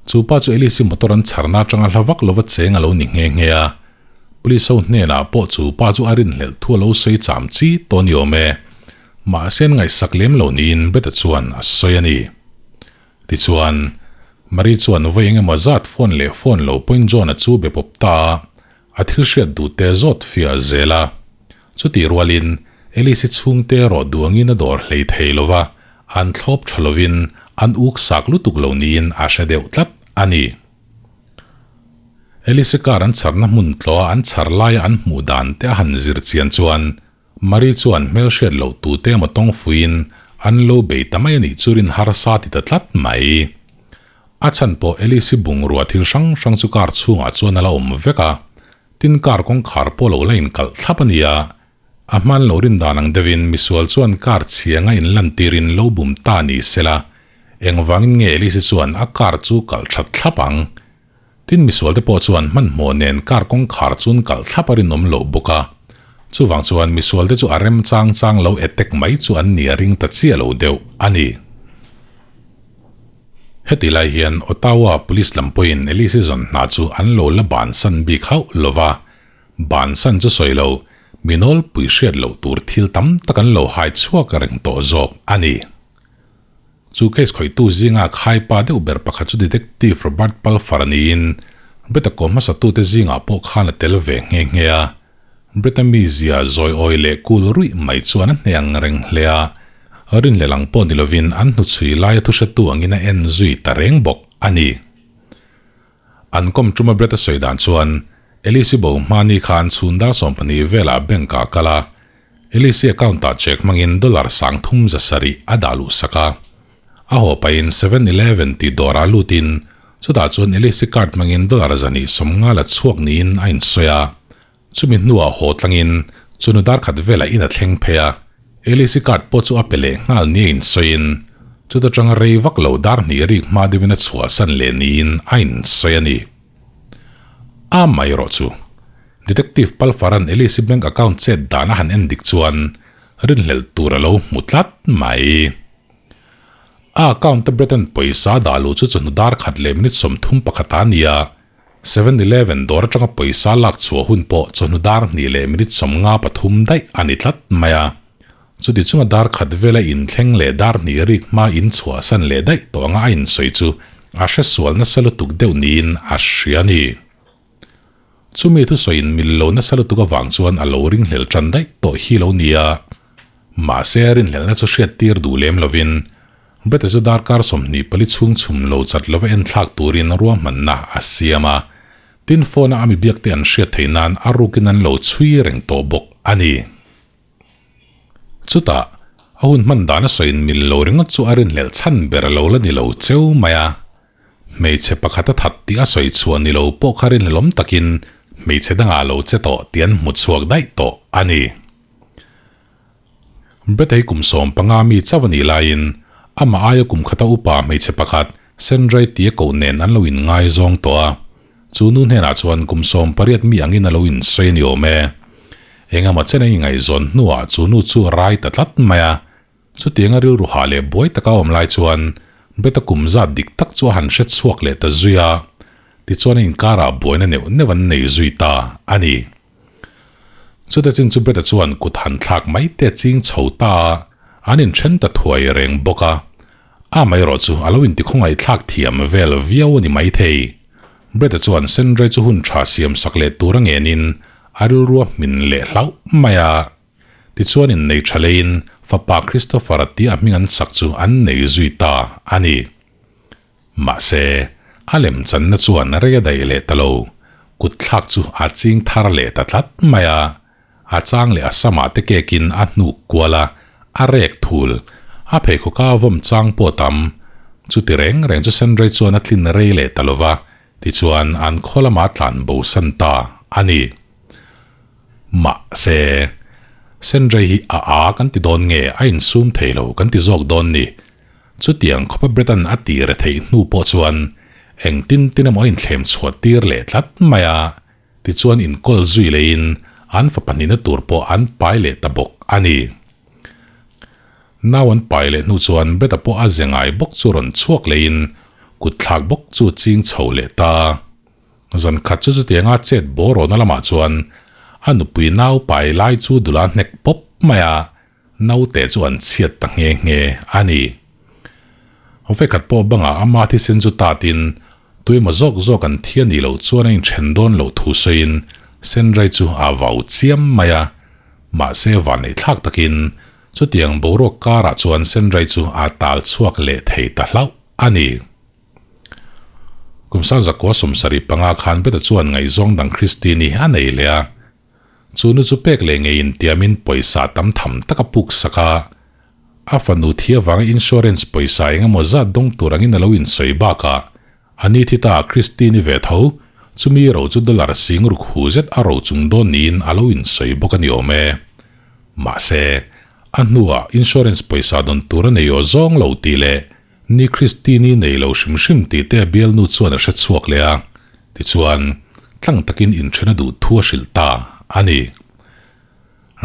Chu pa chu Elise motor an chharna atanga hla vak lova cheng a lo ni nghe nghe a. Police ho hnenah pawh chu pa chu a rinhlelh thu a lo sawi cham chi tawh ni awm e. Mahse an ngaihsak lem lo niin Brett-a chuan a sawi a ni. Tichuan, Marie chuan vawi eng emaw zat phone leh phone lo pawhin John-a chu be pawp ta a, a thil hriat duh te zawt fiah zel a. Chutih rualin, Alice-i chhungte erawh duangin a dawr hlei thei lo va, an thlawp tha lovin an uk sak lutuk lo niin a hre deuh tlat a ni. Alice-i car an chharna hmun tlawha an chhar laia an hmuh dan te a han zir chian chuan, Marie chuan hmelhriat loh tute emaw tawng fuiin an lo bei ta mai a nih churin harsa ti ta tlat mai. A chhan pawh Alice-i bungrua thil hrang hrang chu car chhungah chuan a la awm vek a, tin car kawngkhar pawh lo la inkalh thlap a ni a. A hman lo rin dan ang deuhin misual chuan car chhianga inlantirin lo bum ta ni sela, engvangin nge Alice-i chuan a car chu kalh that thlap ang? Tin misual te pawh chuan hmanhmawh nen car kawngkhar chun kalh thlap a rinawm loh bawk a. Chuvang chuan misual te chu a rem chang chang lo attack mai chu an ni a ring ta chiah lo deuh a ni. Heti lai hian Ottawa Police lam pawhin Elise zawn hna chu an lo la bansan bik hauh lo va, bansan chu sawi lo, mi nawlpui hriat loh tur thil tam tak an lo hai chhuak reng tawh zawk a ni. Chu case khawihtu zinga khaipa deuh ber pakhat chu Detective Robert Palfer niin Brett-a kawm hmasatute zingah pawh khan a tel ve nghe nghe a. Brett-a mizia zawi awi leh kul ruih mai chuan a hne ang reng hle a, rinhlelh ang pawh ni lovin an hnuchhui laia thuhretu angin a en zui ta reng bawk a ni. An kawm tuma Brett-a sawi dan chuan Elise bo hmani khan chhun dar 12 velah bank-ah a kal a, Elise account-ah check hmangin dollar 370 a dah luh sak a. A haw pahin Seven Eleven tih dawrah lutin chutah chuan Elise card hmangin dollar 150 la chhuak niin a insawi a. Chumi hnuah haw tlangin chunu dar khat velah in a thleng phei a. Elise card pawh chu a pe leh nghal nia insawiin chuta tanga rei vak lo dar hnih rik hma deuhin a chhuahsan leh niin a insawi a ni. A mai erawh chu Detective Palfaran Elise bank account chet dan a han en dik chuan rinhlelh tur a lo hmu tlat mai. A account a Breton pawisa dah luh chu chawhnu dar khat leh minute 31 a ni a, Seven Eleven dawr atanga pawisa lak chhuah hun pawh chawhnu dar hnih leh minute 53 daih a ni tlat mai a. Chuti chunga dar khat vela inthleng leh dar hnih rik hma in chhuahsan leh daih tawh anga a insawi chu a hresual nasa lutuk deuh niin a hria a ni. Chumi thusawiin mil lo nasa lutuk avang chuan a lo ringhlel tan daih tawh hi lo ni a. Mahse rinhlelhna chu hriattir duh lem lovin Brett-a chu darkar 24 chhung chhum lo chat lova enthlak turin ruahmanna a siam a. Tin phone-a a mi biakte an hriat theih nan a rukin an lo chhui reng tawh bawk a ni. Chutah, a hun hman dan a sawiin mil lo ringawt chu a rinhlelh chhan ber a lo la ni lo cheu mai a. Hmeichhe pakhat a that tih a sawi chhuah ni lo pawh kha rinhlelawm takin hmeichhe dangah lo che tawh tih an hmu chhuak daih tawh a ni. Brett-a hi kum 15 mi chauh a nih laiin amah aia kum khata upa hmeichhe pakhat Sandray tia koh nen an lo inngaizawng tawh a. Chu nu hnenah chuan kum 18 mi angin a lo insawi a ni awm e. Engemaw chen a ingaihzawn hnuah chu nu chu a rai ta tlat mai a. Chutianga rilru hah leh buai taka a awm lai chuan Brett-a kum zat dik tak chu a han hre chhuak leh ta zui a. Tichuan a inkarah buaina neuh neuh an nei zui ta a ni. Chuta chin chu Brett-a chuan kut han thlak mai te a ching chho ta a, an inthen ta thuai reng bawk a. Amaherawh chu a lo intikhawngaihthlak thiam vel viau a ni maithei. Brett-a chuan Sandra chu hun tha siam sak leh tur a ngenin a rilru a hmin leh hlauh mai a. Tichuan innei tha leiin fapa Christopher-a tia a hming an sak chu an nei zui ta a ni. Mahse, a lemchanna chuan rei a daih leh ta lo, kutthlak chu a ching thar leh ta tlat mai a. A chang leh a samah te kekin a hnuk kual a, a rek thul. A pheikhawk a vawm chang pawh tam. Chuti reng reng chu Sandray chuan a tlin rei leh ta lo va, tichuan an khaw lamah a tlan bo san ta a ni. Mahse, Sandray hi a a kan ti dawn nge a insum thei lo kan ti zawk dawn ni. Chutiang khawpa Bretan a tih re theih hnu pawh chuan engtin tin emaw a inthlem chhuah tir leh tlat mai a. Tichuan inkawl zui leiin an fapa hnihna tur pawh an pai leh ta bawk a ni. Nau an pai leh hnu chuan Beta pawh a ze ngai bawk chu rawn chhuak leiin kutthlak bawk chu ching chho leh ta. Zan khat chu chutianga chet bawrawna lamah chuan a nupui nau pai lai chu dula hnek pawp mai a, Naute chu an chhiat ta nghe nghe a ni. Vekhat pawh bangah ama thisen chu tatin tuemaw zawk zawk an thi a nih loh chuan a inthen dawn loh thu sawiin Senrai chu a vau chiam mai a. Mahse vanneih thlak takin chutiang boruak karah chuan Senrai chu a tal chhuak leh thei ta hlauh a ni. Kum 1975 khan Beta chuan ngaihzawng dang Christine-i a nei leh a. Chu nu chu pek leh ngei intiamin pawisa tam tham tak a puk sak a, a fanu thi avanga insurance pawisa eng emaw zat dawng tur angin a lo insawi bakah a ni thi ta Christine-i ve tho, chumi ro chu dollar sing ruk hu zet a ro chung dawn niin a lo insawi bawk a ni awm e. Mahse, a hnuah insurance pawisa dawn tur a nei aw zawng lo tih leh Ni Christine-i nei lo hrim hrim tih te a bialnu chuan a hre chhuak leh a, tichuan, tlang takin inthen a duh thu a hrilh ta a ni.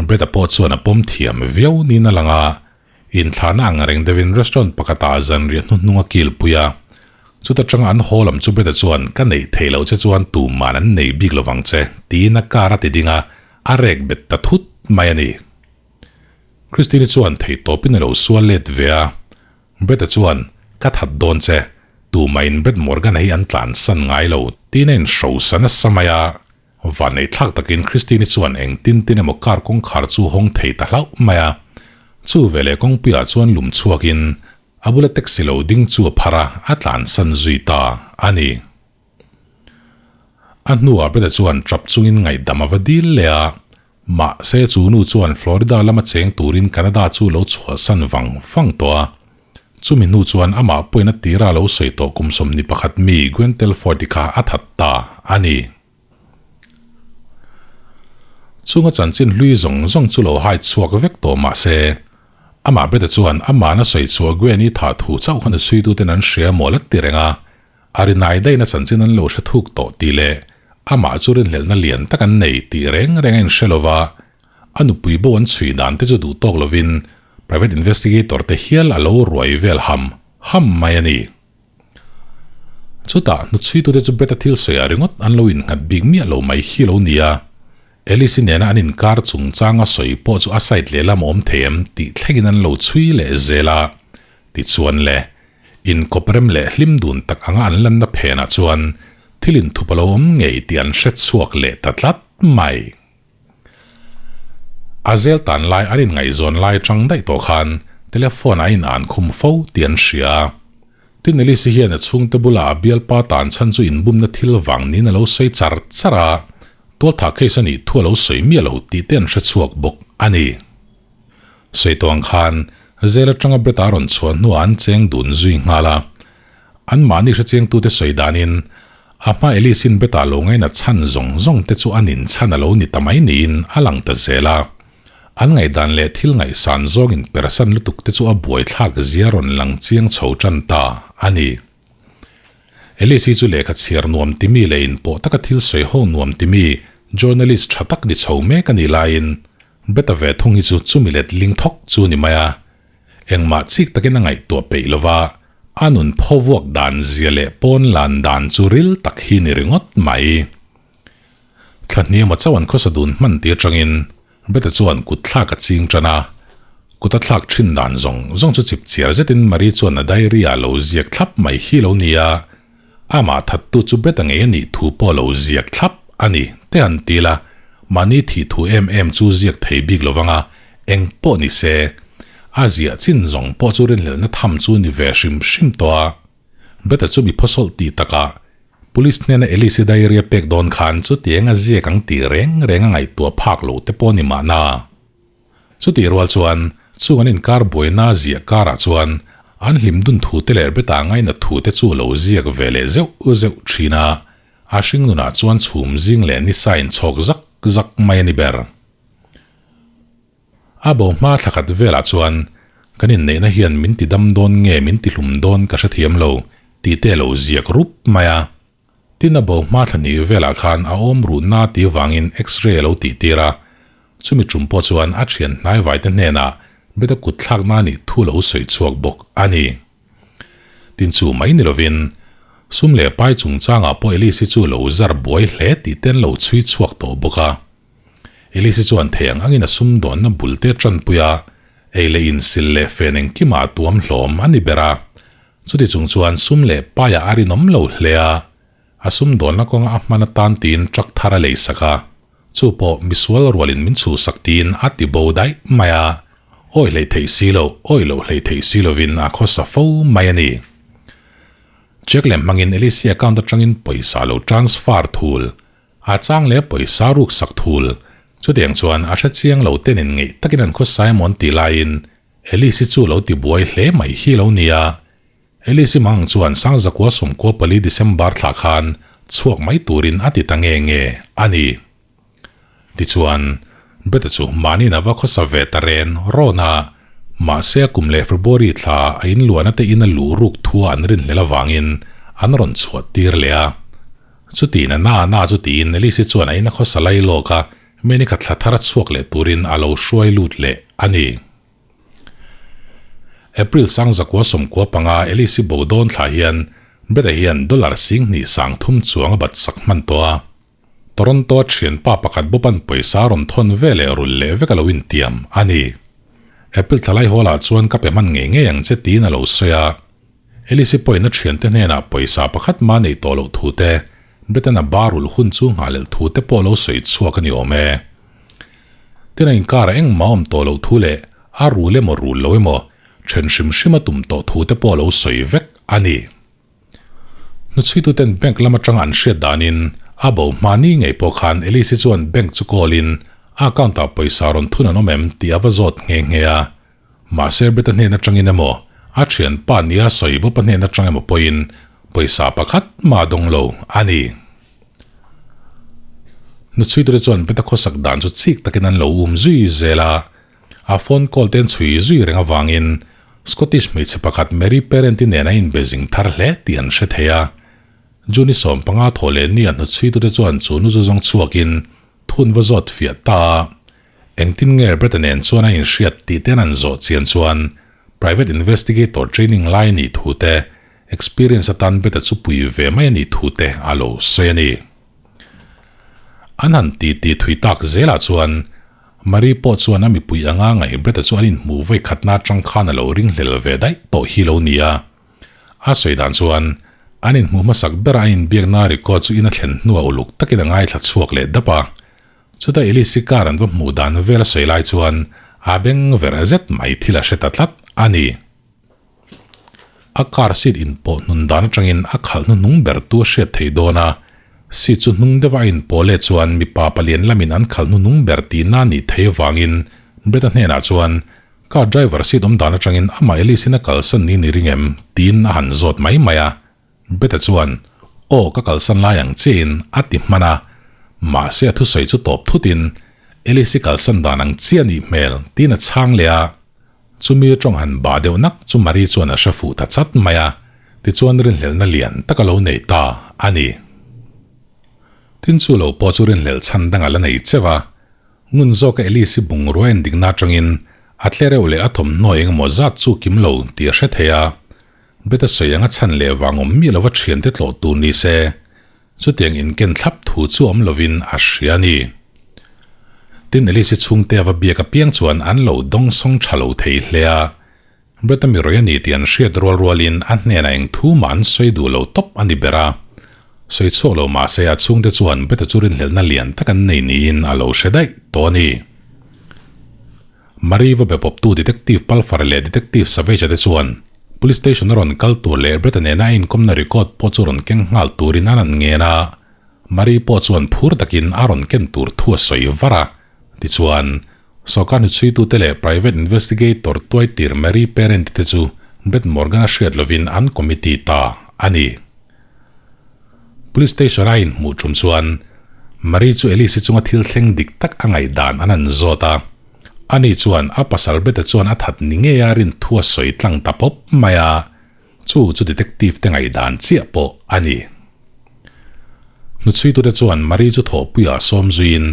Brett-a pawh chuan a pawm thiam viau niin a lang a, inthlahna ang reng deuhin restaurant pakhatah zanriah hnuhnung a kilpui a. Chuta tanga an haw lam chu Brett-a chuan, Ka neih theih loh che chuan tuman an nei bik lovang che, tiin a car a ti ding a, a rek bet ta thut mai a ni. Christine-i chuan theihtawpin a lo sual let ve a. Brett-a chuan, Ka that dawn che, tumahin Brett Morgan-a hi an tlansan ngai lo, tiin a inhrosa nasa mai a. Vanneih thlak takin Christine-i chuan eng tin tin emaw car kawngkhar chu hawng thei ta hlauh mai a. Chu veleh kawngpuiah chuan lum chhuakin a bula taxi lo ding chu a phar a, a tlansan zui ta a ni. A hnuah Brett-a chuan tap chungin ngaihdam a va dil leh a. Mahse chu nu chuan Florida lama cheng turin Canada chu lo chhuahsan vang vang tawh a. Chumi hnu chuan amah pawhin a tira lo sawi tawh kum 21 mi Gwen Telford-i kha a that ta a ni. Chunga chanchin hlui zawng zawng chu lo hai chhuak vek tawh mahse, amah Brett-a chuan amahna sawi chhuah Gwen-i thah thu chauh khan a suituten an hria maw la ti reng a. A rinai daihna chanchin an lo hre thuk tawh tih leh amah chu rinhlelhna lian tak an nei tih reng reng a inhre lo va, a nupui bo an chhui dan te chu duh tawk lovin private investigator te hial a lo ruai vel ham ham mai a ni. Chutah hnuchhuitute chu Brett-a thil sawiah ringawt an lo innghat bik miah lo mai hi lo ni a, Alice-i nena an inkar chungchanga sawi pawh chu a side lehlam a awm thei em tih thlengin an lo chhui leh zel a, tichuan le. Inkawp rem leh hlim dun tak anga an lanna phenah chuan thil inthup a lo awm ngei tih an hre chhuak leh ta tlat mai. A zel tan lai an inngaihzawn lai atang daih tawh khan telephone a in an khum fo tih an hria a. Tin Elise hian a chhungte bulah a bialpa tan chhan chu inbumna thil vang niin a lo sawi char char a, tualthah case a nih thu a lo sawi miah lo tih te an hre chhuak bawk a ni. Sawi tawh ang khan Zel atanga Brett a rawn chhuah hnuah an cheng dun zui nghal a. Anmahni hrechiangtute sawi danin a hma Elise-in Brett-a lo ngaina chhan zawng zawng te chu an inchhan a lo ni ta mai niin a lang ta zel a. An ngaihdan leh thil ngaihsan zawngin persan lutuk te chu a buaithlak zia rawn lang chiang chho tan ta a ni. Elise-i chu lehkha chhiar nuam timi leh inpawh taka thil sawi ho nuam timi journalist tha tak ni chho mek a nih laiin Beta ve thung hi chu chumi let ling thawk chu ni mai a, engmah chik takin a ngaihtuah peih lo va, a nun phaw vuak dan zia leh pawn lan dan chu ril tak hi ni ringawt mai. Thla hniama chauh an khawsa dun hman ti atangin Beta chuan kut thlak a ching tan a, kut a thlak thin dan zawng zawng chu chip chiar zetin Marie chuan a diary ah lo ziak thlap mai hi lo ni a, Amah thattu chu Brett-a ngei a nih thu pawh lo ziak thlap a ni, te han ti la, mahni thih thu em em chu ziak thei bik lo vang a, eng pawh ni se. A ziah chin zawng pawh chu rinhlelhna tham chu ni ve hrim hrim tawh a. Brett-a chu mi phawsawlh tih takah Police hnena Elise diary a pek dawn khan chutiang a ziak ang tih reng reng a ngaihtuah phak lo te pawh a ni mahna. Chutih rual chuan chung an inkar buaina a ziah karah chuan an hlim dun thu te leh Brett-a ngainat thu te chu lo ziak ve leh zeuh zeuh thin a, a hringnunah chuan chhum zing leh nisa inchhawk zak zak mai a ni ber. A bo hma thla khat velah chuan kan inneihna hian min ti dam dawn nge min ti hlum dawn ka hrethiam lo tih te lo ziak rup mai a. Tin a bo hma thla hnih velah khan a awm ruhna ti vangin x-ray a lo tih tir a, chumi tum pawh chuan a thian hnaivai te hnenah beta kut thlakna nih thu lo sawi chhuak bawk a ni. Tin chu mai ni lovin sum leh pai chungchangah pawh Elise chu lo zar buai hle tih ten lo chhui chhuak tawh bawk a. Elise chuan thei ang angin a sumdawnna bul te tanpui a, ei leh in sil leh fen engkimah a tuam hlawm a ni ber a. Chuti chung chuan sum leh paiah a rinawm lo hle a, a sumdawnna kawnga a hman atan tiin truck thar a leisak a, chu pawh misual rualin min chhuhsak tiin a ti bo daih mai a, awi hlei theih si lo, awi loh hlei theih si lovin a khawsa fo mai a ni. Check lem hmangin Elise account atangin pawisa lo transfer thul. A chang leh pawisa ruk sak thul. Chutiang chuan a hre chiang lo ten in ngeih takin an khaw Simon tih laiin Alice-i chu lo ti buai hle mai hi lo nia. Alice-i mang chuan Sangzakua 14 December thlah khan chhuak mai turin a ti ta nge nge a ni. Tichuan, Brett-a chu mahniin a va khawsa ve ta ren rawn a, mahse a kum leh February thla a inluahna te in a luh ruk thua an rinhlel avangin an rawn chhuah tir leh a. Chuti na na na chu tiin Elise chuan a in a khawsa lai lawk a, mi ni khat thla thar a chhuak leh turin a lo hruai lut leh a ni. April 1995 Elise bo dawn thla hian Brett-a hian dollar 2030 chuang a bat sak hman tawh a. Toronto a thianpa pakhat bawpan pawisa rawn thawn ve leh rulh leh vek a lo intiam a ni. April thla lai hawlah chuan ka pe hman ngei ngei ang che tiin a lo sawi a. Elise pawhin a thiante hnenah pawisa pakhat mah neih tawh loh thu te, Britain-a bar ulh hun chu nghahlelh thu te pawh lo sawi chhuak a ni awm e. Tin a inkarah engmah awm tawh loh thu leh a rul emaw rul lo emaw then hrim hrim a tum tawh thu te pawh lo sawi vek a ni. Hnuchhuituten bank lam atanga an hriat danin a bo hma ni ngei pawh khan Elise chuan bank chu call-in a account-ah pawisa rawn thun an awm em tih a va zawt nghe nghe a. Mahse Brett-a hnen atangin emaw, a thianpa nia sawi bawpa hnen atang emaw pawhin pawisa pakhat mah a dawng lo a ni. Hnuchhuiture chuan Brett-a khawsak dan chu chik takin an lo um zui zel a, a phone call te an chhui zui reng avangin Scottish hmeichhe pakhat Mary Parent-i nen a inbe zing thar hle tih an hre thei a. June-i 15 thawh leh nia hnuchhuitute chuan chu nu zu zawng chhuakin thun va zawt fiah ta a. Engtin nge Brett-a nen chuan a inhriat tih te an zawh chian chuan private investigator training lai a nih thu te, experience atan Brett-a chu pui ve mai a nih thu te a lo sawi a ni. An han ti ti thui tak zelah chuan Marie pawh chuan a mipui anga ngaih Brett-a chu an inhmuh vawi khatna atang khan a lo ringhlel ve daih tawh hi lo ni a. A sawi dan chuan an inhmuh hmasak bera a inbiakna record chu in a thlen hnuah uluk takin a ngaithla chhuak leh dap a. Chutah Elise car an va hmuh dan vel a sawi lai chuan a beng ver zet mai thil a hre ta tlat a ni. A car seat inpawh hnun dan atangin a khalh hnuhnung ber tu a hriat thei dawn a, seat chu hnung deuha a inpawh leh chuan mipa palian lamin an khalh hnuhnung ber tihna a nih thei avangin Brett-a hnenah chuan car driver seat awm dan atangin amah Elise-in a kalsan niin i ring em? tiin a han zawt mai mai a. Beta chuan, Aw, ka kalsan lai ang chiahin a ti hman a, mahse a thusawi chu tawp thutin Alice-i kalsan dan ang chiah a nih hmel tiin a chhang leh a. Chumi tawng han bah deuh nak chu Marie chuan a hre fuh ta chat mai a, tichuan rinhlelhna lian tak a lo nei ta a ni. Tin chu lo pawh chu rinhlelh chhan dang a la nei cheu a, ngun zawka Alice-i bungrua endikna atangin a tlereuh leh a thawmhnaw engemaw zat chu kim lo tih a hre thei a, Beta sawi anga chhan leh vang awm miah lova thiante tlawh tur ni se, chutiang inken thlap thu chu awm lovin a hria a ni. Tin, Elise chhungte a va biak apiang chuan an lo dawngsawng tha lo thei hle a, Brett-a mi rawi a ni tih an hriat rual rualin a hnenah eng thu mah an sawi duh lo tawp a ni ber a. Sawi chhuak lo mah se a chhungte chuan Brett-a chu rinhlelhna lian tak an nei niin a lo hre daih tawh a ni. Marie va be pawptu Detective Palfar leh Detective Savage-a te chuan Police Station a rawn kal tur leh Brett-a nena a inkawmna record pawh chu rawn keng nghal turin an an ngen a. Marie pawh chuan phur takin a rawn ken tur thu a sawi var a. Tichuan, sawrkar hnuchhuitute leh Private Investigator tuaitir Marie Parent te chu Brett Morgan-a hriat lovin an committee ta a ni. Police Station a inhmuh tum chuan Marie chu Alice-i chunga thil thleng dik tak a ngaihdan an han zawt a. Ani chuan a pasal Brett-a chuan a that ni ngei a rin thu a sawi tlang ta pawp mai a, chu chu detective te ngaihdan chiah pawh a ni. Hnuchhuitute chuan Marie chu thawhpuiah sawm zuiin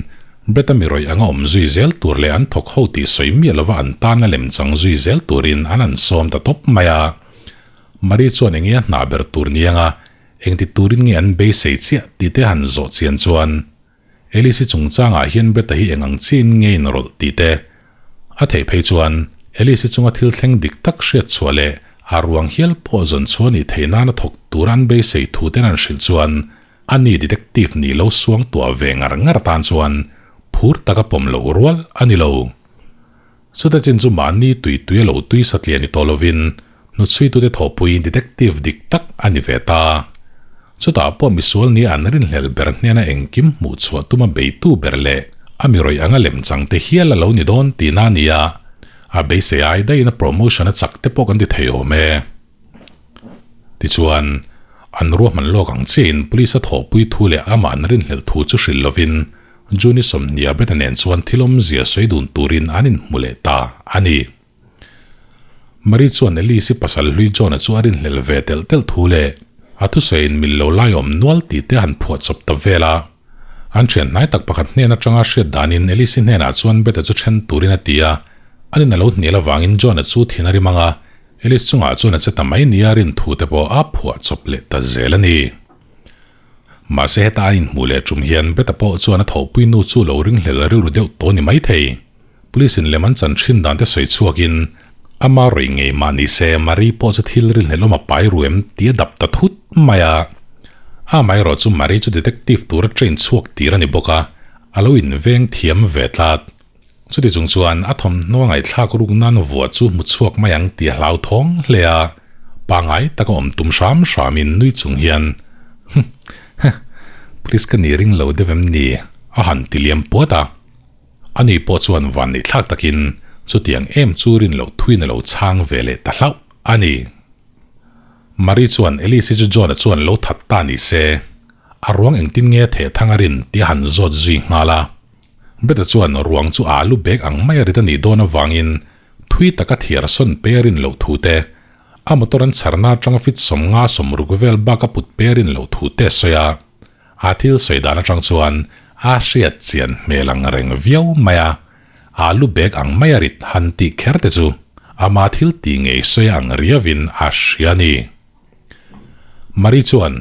Brett-a mi rawih anga awm zui zel tur leh an thawk ho tih sawi miah lova an tan a lemchang zui zel turin an han sawm ta tawp mai a. Marie chuan enge a hna ber tur ni anga engti turin nge an beisei chiah tih te han zawh chian chuan Alice-i chungchangah hian Brett-a hi eng ang chiin nge inrawlh tih te a theih phei chuan Alice-i chunga thil thleng dik tak hriat chhuah leh a ruang hial pawh zawn chhuah nih theih nana thawk tura an beisei thu ten an hrilh chuan ani detective nih lo suang tuah ve ngar ngar tan chuan phur taka pawm loh rual a ni lo. Chuta chin chu mahni tui tui a lo tui satliah ni tawh lovin hnuchhuitute thawhpuiin detective dik tak a ni ve ta. Chutah pawh misual nia an rinhlelh ber hnena engkim hmuh chhuah tuma beitu ber leh a mi rawih anga lemchangte hial a lo ni dawn tihna a ni a, a beisei ai daihin a promotion a chak te pawh kan ti thei awm e. Tichuan, an ruahman lawk ang chiahin police a thawhpui thu leh amah an rinhlelh thu chu hrilh lovin June-i sawmhnih a Brett-a nen chuan thil awmzia sawi dun turin an inhmu leh ta a ni. Marie chuan Elise-i pasal hlui John-a chu a rinhlelh ve telh telh thu leh a thusawiin mil lo lai awm nual tih te han phuah chawp ta vel a. An thian hnai tak pakhat hnen atanga hriat danin Elise-i hnenah chuan Brett-a chu then turin a ti a, anin a lo hnial avangin John-a chu thin a rim ang a, Elise chungah chuan a che ta mai nia rin thu te pawh a phuah chawp leh ta zel a ni. Mahse heta an inhmuh leh tum hian Brett-a pawh chuan a thawhpui nu chu lo ringhlel rilru deuh tawh ni maithei. Police in lem an chan thin dan te sawi chhuakin ama rawih ngei mah ni se Marie pawh chu thil rinhlelh awm a pai ru em tih a dap ta thut mai a. Amaherawh chu Marie chu detective tura train chhuak tir a ni bawk a, a lo inveng thiam ve tlat. Chuti chung chuan a thawmhnaw ngaihthlak ruk nan vuah chu hmu chhuak mai ang tih a hlauthawng hle a, pangai taka awm tum hram hramin nui chung hian, Huh, huh, police ka ni ring lo deuh em ni? a han ti liam puat a. Ani pawh chuan van neih thlak takin chutiang em chu rin loh thuin a lo chhang ve leh ta hlauh a ni. Marie chuan Elise-i chu John-a chuan lo that ta ni se, a ruang engtin nge theh thang a rin tih a han zawt zui nghal a. Brett-a chuan ruang chu a alu bag ang mai a rit a nih dawn avangin thui taka thiar sawn pe a rin loh thu te, a motor an chharna atanga fit 50 60 vel bak a put pe a rin loh thu te a sawi a. A thil sawi dan atang chuan a hriat chian hmel ang reng viau mai a, alu bag ang mai a rit han tih kher te chu ama thil tih ngei sawi ang riauin a hria a ni. Marie chuan,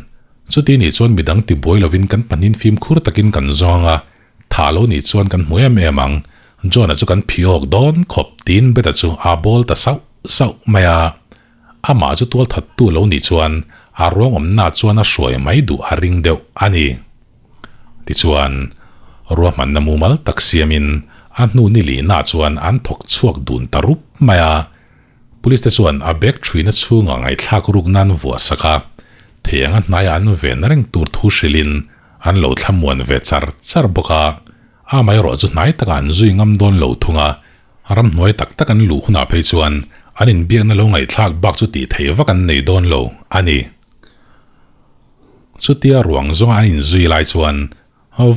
Chuti nih chuan midang tibuai lovin kan pahnin fimkhur takin kan zawng a, tha lo nih chuan kan hmu em em ang, John-a chu kan phi awk dawn khawp tiin Beth-a chu a bawl ta sauh sauh mai a. Amah chu tual thattu lo nih chuan a ruangawmna chuan a hruai mai duh a ring deuh a ni. Tichuan, ruahmanna mumal tak siamin a hnu ni lihna chuan an thawk chhuak dun ta rup mai a. Police te chuan a bag thuina chhungah ngaihthlak ruk nan vuah sak a, thei anga hnaiah an ven reng tur thu hrilhin an lo thlamuan ve char char bawk a. Amaherawh chu hnai takah an zui ngam dawn lo thung a, ramhnuai tak tak an luh hunah phei chuan an inbiakna lo ngaihthlak bak chu tih theih vak an nei dawn lo a ni. Chutia ruang zawnga an inzui lai chuan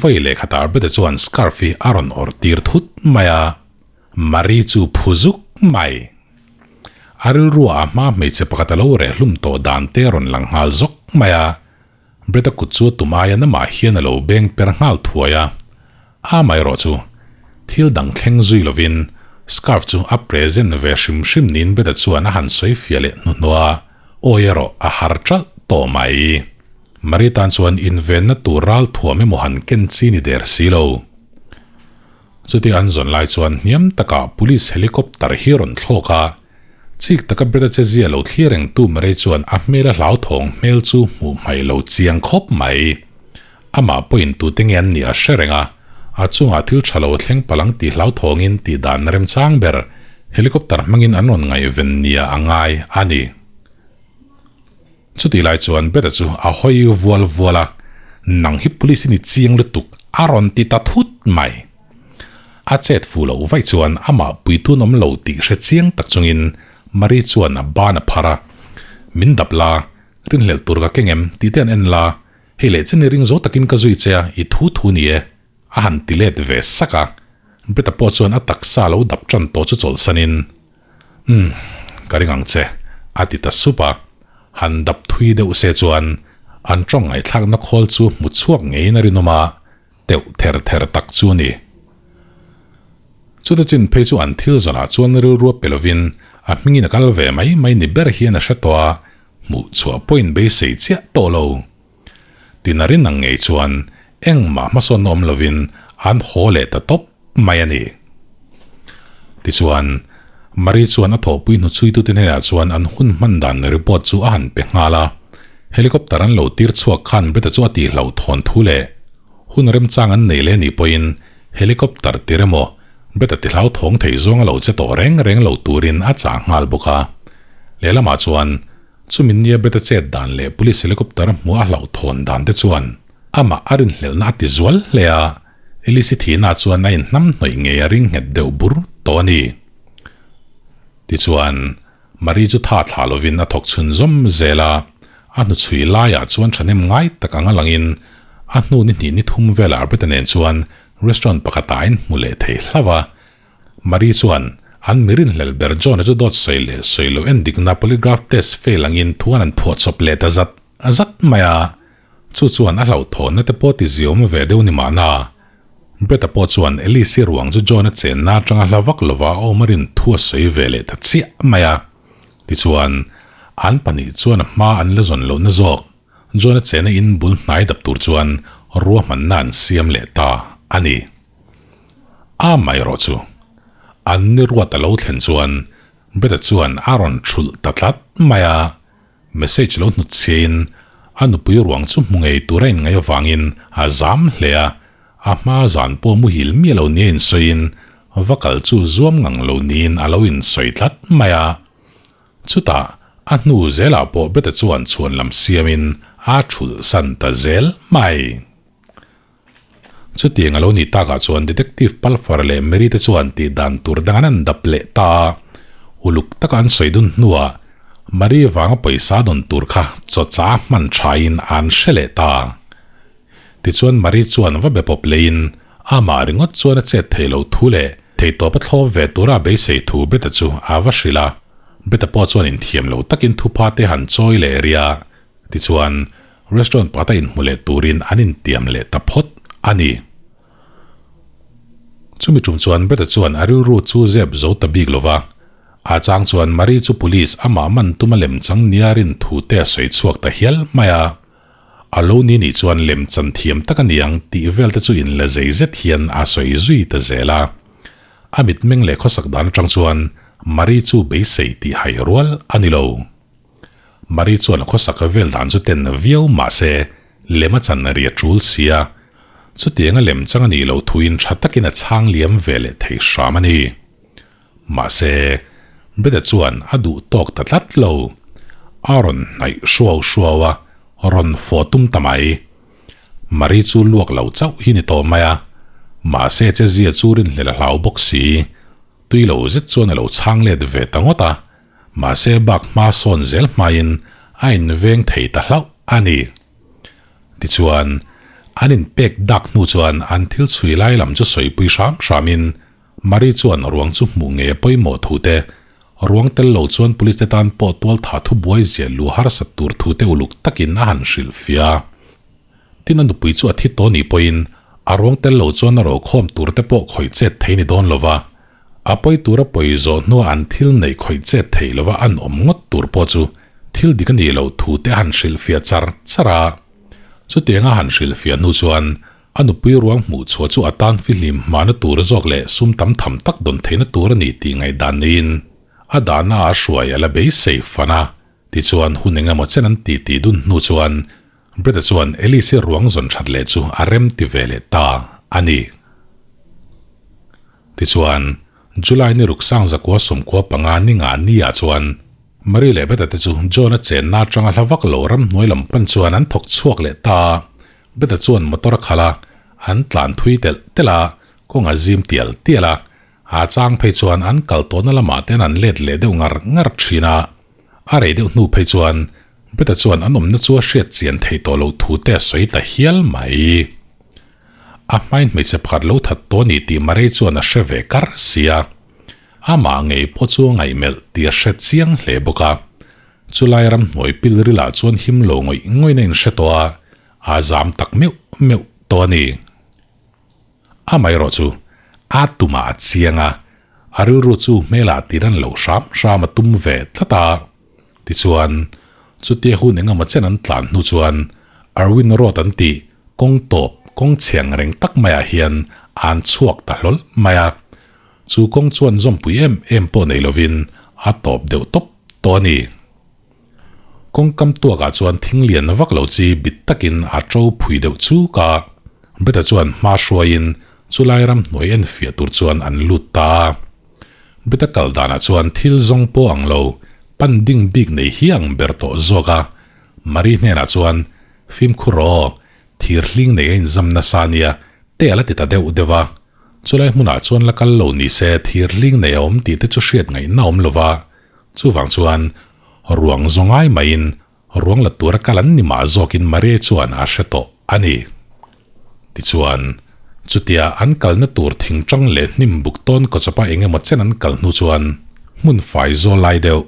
Vawi leh khatah Beth-a chuan scarf hi a rawn awrh tir thut mai a, Marie chu phu zuk mai. A rilruah a hma hmeichhe pakhat a lo reh hlum tawh dan te a rawn lang nghal zawk mai a, Brett-a kut chu a tum aia namah hian a lo beng per nghal thuai a. Amaherawh chu, thil dang thleng zui lovin scarf chu a present ve hrim hrim niin Brett-a chuan a han sawi fiah leh hnuhnawh a, awi erawh a har ṭalh tawh mai. Marie tan chuan invenna tur ral thuam emaw han ken chi ni der si lo. Chutia an zawn lai chuan hniam takah police helicopter hi rawn thlawk a, chik taka Brett-a che zia lo thlir rengtu Marie chuan a hmel a hlauthawng hmel chu hmuh hmaih lo chiang khawp mai. Amah pawhin tute nge an nih a hre reng a, A chungah thil tha lo thleng palang tih hlauthawngin tih dan remchang ber helicopter hmangin an rawn ngaihven nia a ngai a ni. Chutih lai chuan Beta chu a hawi vual vual a, Nang hi police i ni chiang lutuk a rawn ti ta thut mai. A chet fuh loh vaih chuan amah puitun awm lo tih hre chiang tak chungin Marie chuan a ban a phar a, Min dap la, rinhlelh tur ka keng em tih te an en la, hei leh chen i ring zo takin ka zui che a, i thu thu ni e. A han ti let ve sak a, Brett-a pawh chuan a taksa lo dap tan tawh chu chawlhsanin, Umm, ka ring ang che, a ti ta sup a. Han dap thui deuh se chuan an tawng ngaihthlakna khawl chu hmu chhuak ngeiin a rinawm a, teuh ther ther tak chu a ni. Chuta chin phei chu an thil zawnah chuan rilru a pe lovin a hmingin a kal ve mai mai ni ber hian a hre tawh a, hmuh chhuah pawhin beisei chiah tawh lo. Tinarin ang ngei chuan engmah hmasawnna awm lovin an haw leh ta tawp mai a ni. Tichuan, Marie chuan a thawhpui hnuchhuitute hnenah chuan an hun hman dan report chu a han pe nghal a. Helicopter an lo tir chhuak khan Brita chu a tihloh thawn thu leh hun remchang an nei leh anih pawhin helicopter tir emaw Brita tihlau thawng thei zawng a lo che tawh reng reng lo turin a chah nghal bawk a. Lehlamah chuan Chumi nia Brita chet dan leh police helicopter hmuh a hlauhthawn dan te chuan amah a rinhlelhna a ti zual hle a, Elise thihna chuan a inhnamhnawih ngei a ring nghet deuh bur tawh a ni. Tichuan, Marie chu tha thlah lovin a thawk chhun zawm zel a, a hnuchhui laiah chuan thahnem ngai tak anga langin a hnu ni hnih ni thum velah Brita nen chuan restaurant pakhatah a inhmu leh thei hlauh a, Marie chuan an mi rinhlelh ber John-a chu dawt sawi leh sawi loh en dikna polygraph test fail angin thuan an phuahchawp leh ta zat zat mai a, chu chuan a hlauhthawnna te pawh ti ziawm ve deuh ni mahna. Brett-a pawh chuan Alice-i ruang chu John-a chenna atanga hla vak lova a awm a rin thu a sawi ve leh ta chiah mai a. Tichuan, an pahnih chuan a hma an la zawn lohna zawk John-a chenna in bul hnai dap tur chuan ruahmanna an siam leh ta a ni. A mai erawh chu an ni ruat a lo thlen chuan Brett-a chuan a rawn thulh ta tlat mai a, message lo hnut chhiain a nupui ruang chu hmu ngei tur a inngaih avangin a zam hle a, a hma zan pawh muhil miah lo nia insawiin va kal chu zuam ngang lo niin a lo insawi tlat mai a. Chutah a hnu zelah pawh Brett-a chuan chhuan lam siamin a thulh san ta zel mai. Chutiang a lo nih takah chuan Detective Palfer leh Mary te chuan tih dan tur dang an an dap leh ta a, uluk taka an sawi dun hnuah Marie vanga pawisa dawn tur kha chawcha hman thain an hre leh ta. Tichuan Marie chuan va be pawp leiin amah ringawt chuan a chet thei lo thu leh theitawp a thlawp ve tura a beisei thu Brett-a chu a va hrilh a, Brett-a pawh chuan inthiam lo takin thupha te han chawi leh ri a, tichuan Restaurant pakhat a inhmu leh turin an intiam leh ta phawt a ni. Chumi tum chuan Brett-a chuan a rilru chu zep zo ta bik lo va, a chang chuan Marie chu police amah man tuma lemchang nia rin thu te a sawi chhuak ta hial mai a. A lo ni nih chuan lemchan thiam tak a ni ang tih vel te chu inla zei zet hian a sawi zui ta zel a. A mitmeng leh khawsak dan atang chuan Marie chu beisei tih hai rual a ni lo. Marie chuan a khawsak vel dan chu ten viau mah se lem a chan ri a tul si a, chutianga lem chang a nih loh thuin tha takin a chhang liam ve leh thei hram a ni. Mahse, Brett-a chuan a duh tawk ta tlat lo. A rawn hnaih hruau hruau a, rawn fawh tum ta mai. Marie chu luak lo chauh hi ni tawh mai a, mahse chezia chu rinhlelh a hlau bawk si. Tui lo zet chuan a lo chhang let ve ta ngawt a. Mahse bak hma sawn zel hmain a inveng thei ta hlauh a ni. Tichuan, an inpek dak hnu chuan an thil chhui lai lam chu sawipui hram hramin Marie chuan ruang chu hmuh ngei a pawimawh thu te, ruang tel lo chuan police te tan pawh tual tha thubuai ziah lu harsat tur thu te uluk takin a han hrilhfiah a. Tin a nupui chu a thi tawh nih pawhin a ruang tel lo chuan a rokhawm tur te pawh khawih chet thei ni dawn lo va, a pawi tura pawi zawh hnuah an thil neih khawih chet thei lova an awm ngawt tur pawh chu thil dik a nih loh thu te a han hrilhfiah char char a. Chutianga a han hrilhfiah hnu chuan a nupui ruang hmuh chhuah chu a tan fihlim hmana tur zawk leh sum tam tham tak dawn theihna tur a ni tih ngaihdan neiin a dahna a hruai a la beisei fan a. Tichuan hun eng emaw chen an ti tih dun hnu chuan Brett-a chuan Alice-i ruang zawn that leh chu a rem ti ve leh ta a ni. Tichuan, July ni ruk sang zakua 95 ni nga ni ah chuan Marie leh Beth-a te chu John-a chenna atanga hla vak lo ramhnuai lam pan chuan an thawk chhuak leh ta a. Beth-a chuan motor a khalh a, an tlan thui telh telh a, kawng a zim tial tial a. A chang phei chuan an kal tawhna lamah ten an let leh deuh ngar ngar thin a. A rei deuh hnu phei chuan Beth-a chuan an awmna chu a hriat chian theih tawh loh thu te a sawi ta hial mai. A hmain hmeichhe pakhat lo that tawh a ni tih Marei chuan a hre ve kar sia. Amah ngei pawh chu a ngaihmelh tih a hre chiang hle bawk a. Chulai ramhnuai pil rilah chuan him lo ngawih ngawih na in hre tawh a, a zam tak meuh meuh tawh a ni. Amaherawh chu a tumah a chiang a, a rilru chu hmelah tir an lo hram hram a tum ve tlat a. Tichuan, chutia hun engemaw chen an tlan hnu chuan Irwin Road an tih kawng tawp kawng chheng reng tak maiah hian an chhuak ta hlawl mai a. Chu kawng chuan zawmpui em em pawh nei lovin a tawp deuh tawp tawh a ni. Kawng kam tuakah chuan thing lian vak lo chi bit takin a to phui deuh chuk a. Beta chuan hma hruaiin chulai ramhnuai enfiah tur chuan an lut ta a. Beta kal danah chuan thil zawng pawh ang lo, pan ding bik nei hi ang ber tawh zawk a. Marie hnenah chuan, Fimkhur aw, thir hling nei a inzam nasa nia, te a la ti ta deuh deuh a. Chulai hmunah chuan la kal lo ni se thir hling nei a awm tih te chu hriat ngaihna awm lo va. Chuvang chuan, ruang zaw ngai maiin ruang la tura kal an ni mah zawkin Marie chuan a hre tawh a ni. Tichuan, chutia an kalna tur thingtang leh hnim buk tawn kawchawpa eng emaw chen an kal hnu chuan hmun fai zawl lai deuh,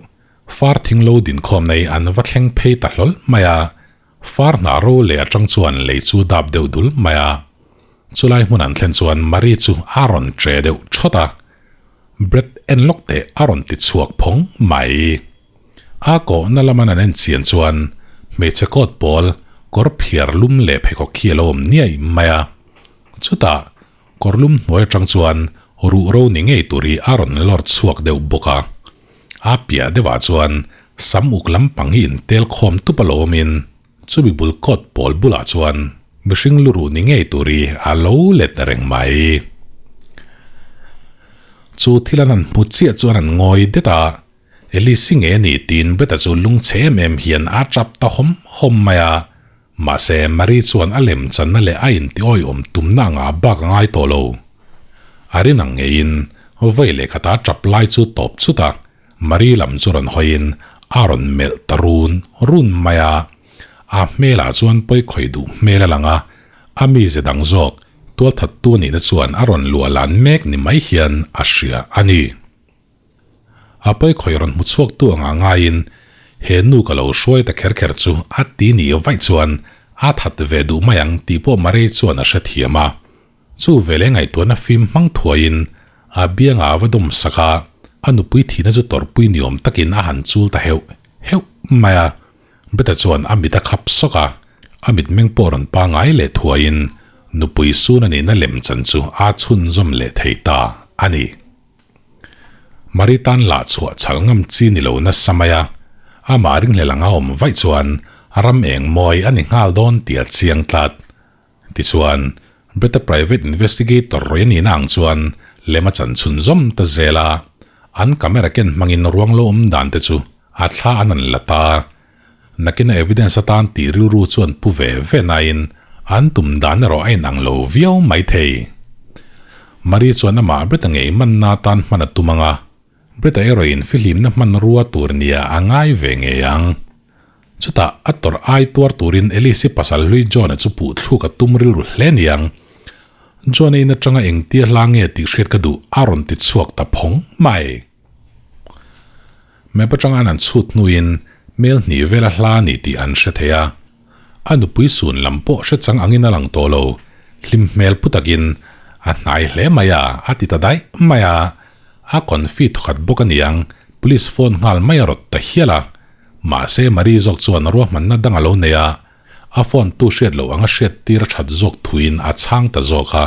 far thing lo dinkhawm nei an va thleng phei ta hlawl mai a. Far hnah ro leh atang chuan lei chu dap deuh dul mai a. Chulai hmun an thlen chuan Marie chu a rawn che deuh thawt a. Brett en lawk teh a rawn ti chhuak phawng mai. A kawhna laman an en chian chuan hmeichhe coat pawl kawr phiar lum leh pheikhawk khi a lo awm niai mai a. Chutah kawr lum hnuai atang chuan ruh ro ni ngei tur hi a rawn lawr chhuak deuh bawk a. A piah deuhah chuan sam uk lampang hi intel khawm tup a lo awmin chumi bul coat pawl bulah chuan mihring luruh ni ngei tur hi a lo let reng mai. Chu thil an han hmu chiah chuan an ngawi det a, Elise nge a ni tiin Brett-a chu lungchhe em em hian a tap ta hawm hawm mai a, mahse Marie chuan a lem channa leh a intiawiawm tumna anga bak a ngai tawh lo. A rin ang ngeiin vawi leh khata tap lai chu tawp chut a, Marie lam chu rawn hawiin a rawn melh ta run run mai a. A hmelah chuan pawi khawih duh hmel a lang a, a mize dang zawk tualthattu a nihna chuan a rawn luah lan mek ni mai hian a hria a ni. A pawi khawih rawn hmu chhuak tu anga ngaiin he nu ka lo hruai ta kher kher chu a ti ni vaih chuan a that ve duh mai ang tih pawh Marei chuan a hrethiam a. Chu veleh ngaihtuahna fim hmang thuaiin a biangah a va dawm sak a, a nupui thihna chu tawrhpui ni awm takin a han chul ta heuh heuh mai a. Beta chuan a mit a khap sawk a, a mitmeng pawh rawn pangai leh thuaiin nupui sun a nihna lem chan chu a chhunzawm leh thei ta a ni. Marie tan lah chhuah chhal ngam chi ni lo nasa mai a, amah ringhlel anga awm vaih chuan ram eng mawi a ni nghal dawn tih a chiang tlat. Tichuan, Brett-a private investigator rawi a nihna ang chuan lem a chan chhun zawm ta zel a, an camera ken hmangin ruang lo awm dan te chu a thla an an la ta. Nakina evidence atan tih rilru chuan pu ve ve nain an tum dan erawh a inang lo viau maithei. Marie chuan amah Brett-a ngei manna atan hman a tum ang a, Brett-a erawhin fihlimna hmanrua tur nia a ngai ve ngei ang. Chutah a tawrh ai tuar turin Elise-i pasal hlui John-a chu puh thluk a tum rilru hle niang. John-a in atanga engtia hla nge tih hriat ka duh a rawn ti chhuak ta phawng mai. Map atanga an han chhut hnuin mel hnih vela hla a ni tih an hre thei a. A nupui sun lam pawh hre chang angin a lang tawh lo. Hlim hmel pu takin a hnai hle mai a, a ti ta daih mai a. A confi thawkhat bawk a niang, police phone nghal mai a rawt ta hial a. Mahse Marie zawk chuan ruahmanna dang a lo nei a, a phone tu hriat loh anga hriat tir a that zawk thuin a chhang ta zawk a.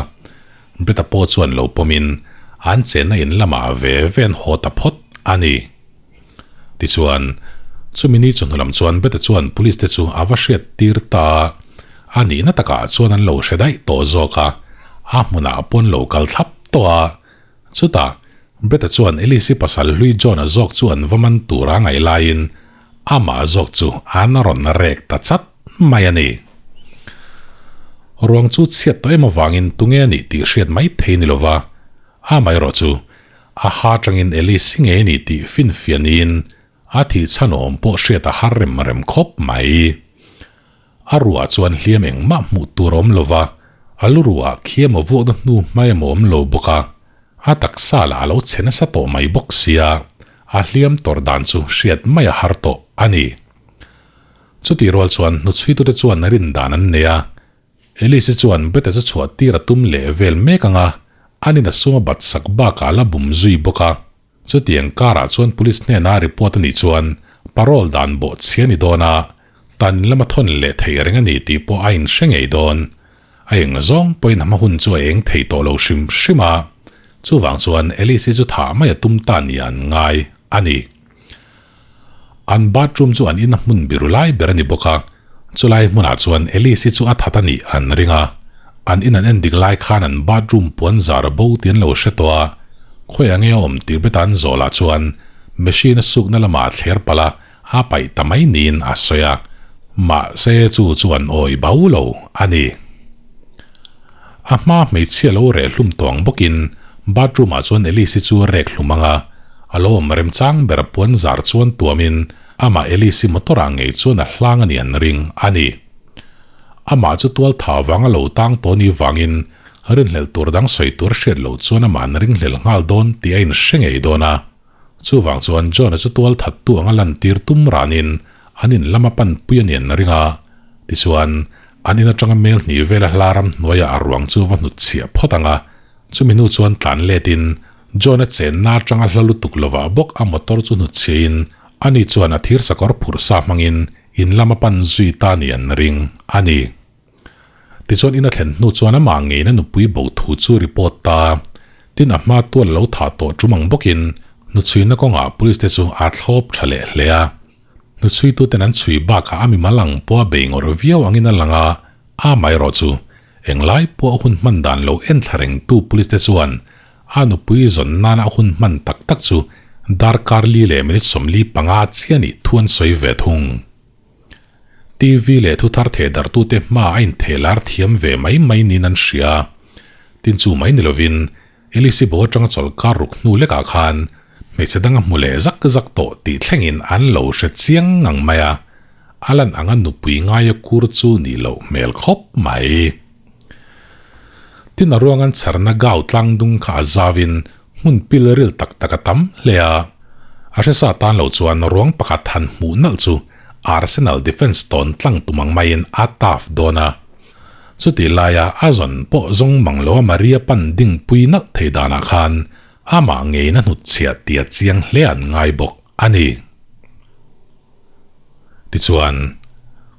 Brett-a pawh chuan lo pawmin an chenna in lamah ve ve an haw ta phawt a ni. Tichuan, chumi ni chawhnu lam chuan Brett-a chuan police te chu a va hriat tir ta a, a nihna takah chuan an lo hre daih tawh zawk a, a hmunah pawn lo kal thlap tawh a. Chutah, Brett-a chuan Alice-i pasal hlui John-a zawk chu an va man tura ngaih laiin amah zawk chu an rawn rek ta chat mai a ni. Ruang chu chhiat tawh em avangin tunge a nih tih hriat mai thei ni lova, amaherawh chu a ha atangin Alice-i ngei a ni tih finfiah niin a thih chhan awm pawh hriat a har rem rem khawp mai. A ruah chuan hliam engmah hmuh tur a awm lo va, a lu ruah khiam a vuakna hnu hmai a awm lo bawk a, a taksa lah a lo chhe nasa tawh mai bawk sia, a hliam tawrh dan chu hriat mai a har tawh a ni. Chutih rual chuan hnuchhuitute chuan rin dan an nei a, Elise chuan Brett-a chu chhuah tir a tum leh vel mek ang a, anin a sum a bat sak bakah a la bum zui bawk a. Chutiang karah chuan police hnena report a nih chuan parole dan bawh chhia ni dawn a, tan in lama thawn leh thei reng a ni tih pawh a inhre ngei dawn. A eng zawng pawhin a hma hun chu a eng thei tawh lo hrim hrim a, chuvang chuan Alice-i chu thah mai a tum ta nia an ngai a ni. An bathroom chu an ina hmun biru lai ber a ni bawk a, chulai hmunah chuan Alice-i chu a that a nih an ring a. An in an en dik lai khan an bathroom puan zar a bo tih an lo hre tawh a, khawi ang nge a awm tih beta an zawh lah chuan machine a sukna lamah a thler palh a, a paih ta mai niin a sawi a, mahse chu chu an awi bo lo a ni. A hma hmeichhia lo reh hlum tawh ang bawkin bathroom ah chuan Alice-i chu rek hlum ang a, a lo awm remchang ber puan zar chuan tuamin amah Alice-i motor ah ngei chuan a hlang a ni an ring a ni. Amah chu tual tha vang a lo tang tawh ni vangin rinhlelh tur dang sawi tur hriat loh chuan amah an ringhlel nghal dawn tih a inhre ngei dawn a. Chuvang chuan John-a chu tual thattu anga lantir tum ranin an in lama panpui a ni an ring a. Tichuan, an in atanga mel hnih vela hla ram hnuaiah a ruang chu va hnutchhiah phawt ang a. Chumi hnu chuan tlan letin John-a chenna atanga hla lutuk lovah bawk a motor chu hnutchhiahin ani chuan a thir sakawr phurh sa hmangin in lama pan zui ta ni an ring a ni. Tichuan in a thlen hnu chuan amah ngeiin a nupui bo thu chu report ta. Tin a hma tual lo thah tawh tum ang bawkin hnuchhuina kawngah police te chu a thlawp tha leh hle a. Hnuchhuituten an chhui bakah a mimal ang pawh a bei ngawr viau angin a lang a, amaherawh chu englai pawh a hun hman dan lo en thla rengtu police te chuan a nupui zawn nana a hun hman tak tak chu darkar li leh minute 45 chiah nih thu an sawi ve thung. TV leh thuthar thehdarhtute hma a inthehlar thiam ve mai mai niin an hria. Tin chu mai ni lovin, Elise bo atanga chawlhkar ruk hnu lekah khan hmeichhe dang a hmu leh zak zak tawh tih thlengin an lo hre chiang ngang mai a, a lan anga nupui ngaia kur chu nih loh hmel khawp mai. Tin a ruangan chharna gau tlangdung kha a zauin hmun pil ril tak tak a tam hle a. A hresa tan lo chuan ruang pakhat han hmuh nalh chu Arsenal defence tawn tlang tum ang maiin a tough dawn a. Chutih laia a zawn pawh zawng mang lo a Maria pan dingpui nalh thei danah khan amah ngeiin a hnutchhiah tih a chiang hle an ngai bawk a ni. Tichuan,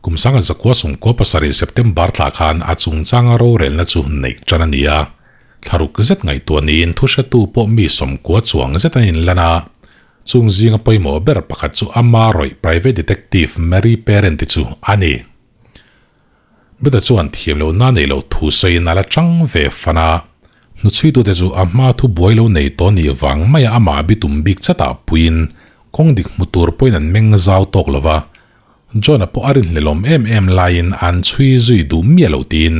kum sanga zakua sawmkua pasarih September thla khan a chungchanga rorelna chu neih tan a ni a. Thlaruk zet ngaihtuah niin thuhretu pawh mi 90 chuang zet an inlan a. Chung zinga pawimawh ber pakhat chu ama rawih private detective Mary Parent chu a ni. Beta chuan thiam loh na nei loh thu sawiin a la chang ve fan a. Hnuchhuitute chu a hma thu buai lo nei tawh nih vang maia amah bitum bik chatah puiin kawng dik hmu tur pawhin an meng zau tawk lo va. John-a pawh a rinhlelawm em em laiin an chhui zui duh miah loh tiin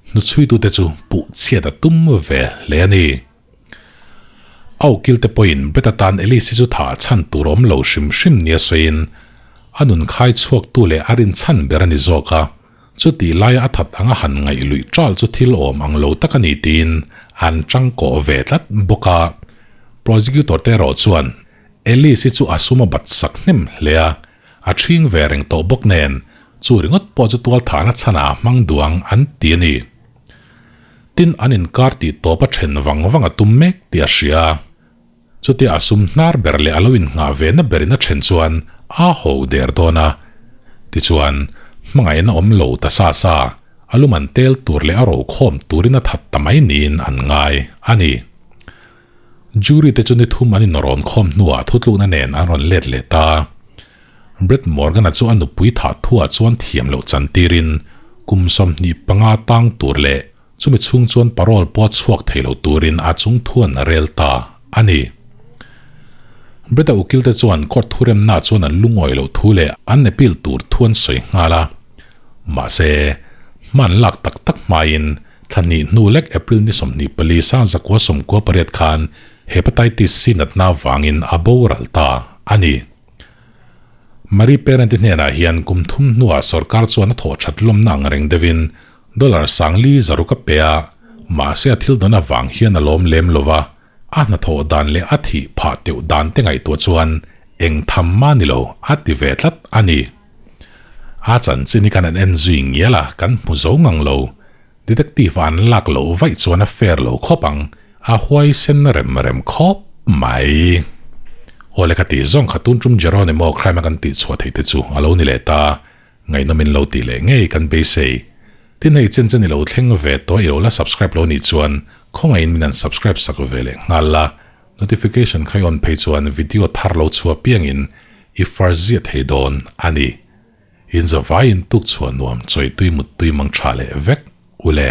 hnuchhuitute chu puh chhiat a tum ve hle a ni. A ukilte pawhin Brett atan Elise chu thah chhan tur awm lo hrim hrim nia sawiin a nun khai chhuaktu leh a rinchhan ber a ni zawk a, chutih laia a that anga han ngaih luih ṭal chu thil awm ang lo tak a ni tiin an ṭangkawh ve tlat bawk a. Prosecutor te erawh chuan Elise chu a sum a bat sak hnem hle a, a ṭhing ve reng tawh bawk nen chu ringawt pawh chu tualthahna chhanah a hmang duang an ti a ni. Tin, an inkar tih tawp a then vang vang a tum mek tih a hria. Chutia a sum hnar ber leh a lo innghah ve na berin a then chuan a ho der dawn a. Tichuan, hmangaihna awm lo ta sa sa, a lum an tel tur leh a rokhawm turin a that ta mai niin an ngai a ni. Jury te chu ni thum an inrawn khawm hnuah thutlukna nen an rawn let leh ta. Brett Morgan-a chu a nupui thah thuah chuan thiam loh chantirin kum 25 tang tur leh. Chumi chhung chuan parole pawh chhuak thei lo turin a chung thuan a rel ta a ni. Brett-a ukilte chuan court thuremna chuan an lungawi loh thu leh an appeal tur thu an sawi nghal a. Mahse, hman lak tak tak hmain thla hnih hnu lek April ni 24 1998 khan hepatitis C natna vangin a boral ta a ni. Marie Parent-i hnenah hian kum thum hnuah sorkar chuan a thawh that lawmna ang reng deuhin dollar sangli zaruk a pe a, mahse a thil dawn avang hian a lawm lem lo va, a hnathawh dan leh a thih phah teuh dan te ngaihtuah chuan eng tham mah ni lo a ti ve tlat a ni. A chanchin hi kan han en zui ngial a, kan hmu zo ngang lo. Detective an lak loh vaih chuan a fair lo khawp ang, a huaisen rem rem khawp mai. Awle ka tih zawng kha tun tum Jeronimo crime a kan tih chhuah theih te chu a lo ni leh ta, ngaihnawm in lo tih leh ngei kan beisei. Tin hei chen chen i lo thleng ve tawh i lo la subscribe lo nih chuan khawngaihin min han subscribe sak ve leh nghal la, notification kha i on phei chuan video thar lo chhuah piangin i first ziah thei dawn a ni. Inzavaiin tuk chhuah nuam chawi tui mut tui mang tha leh vek ule.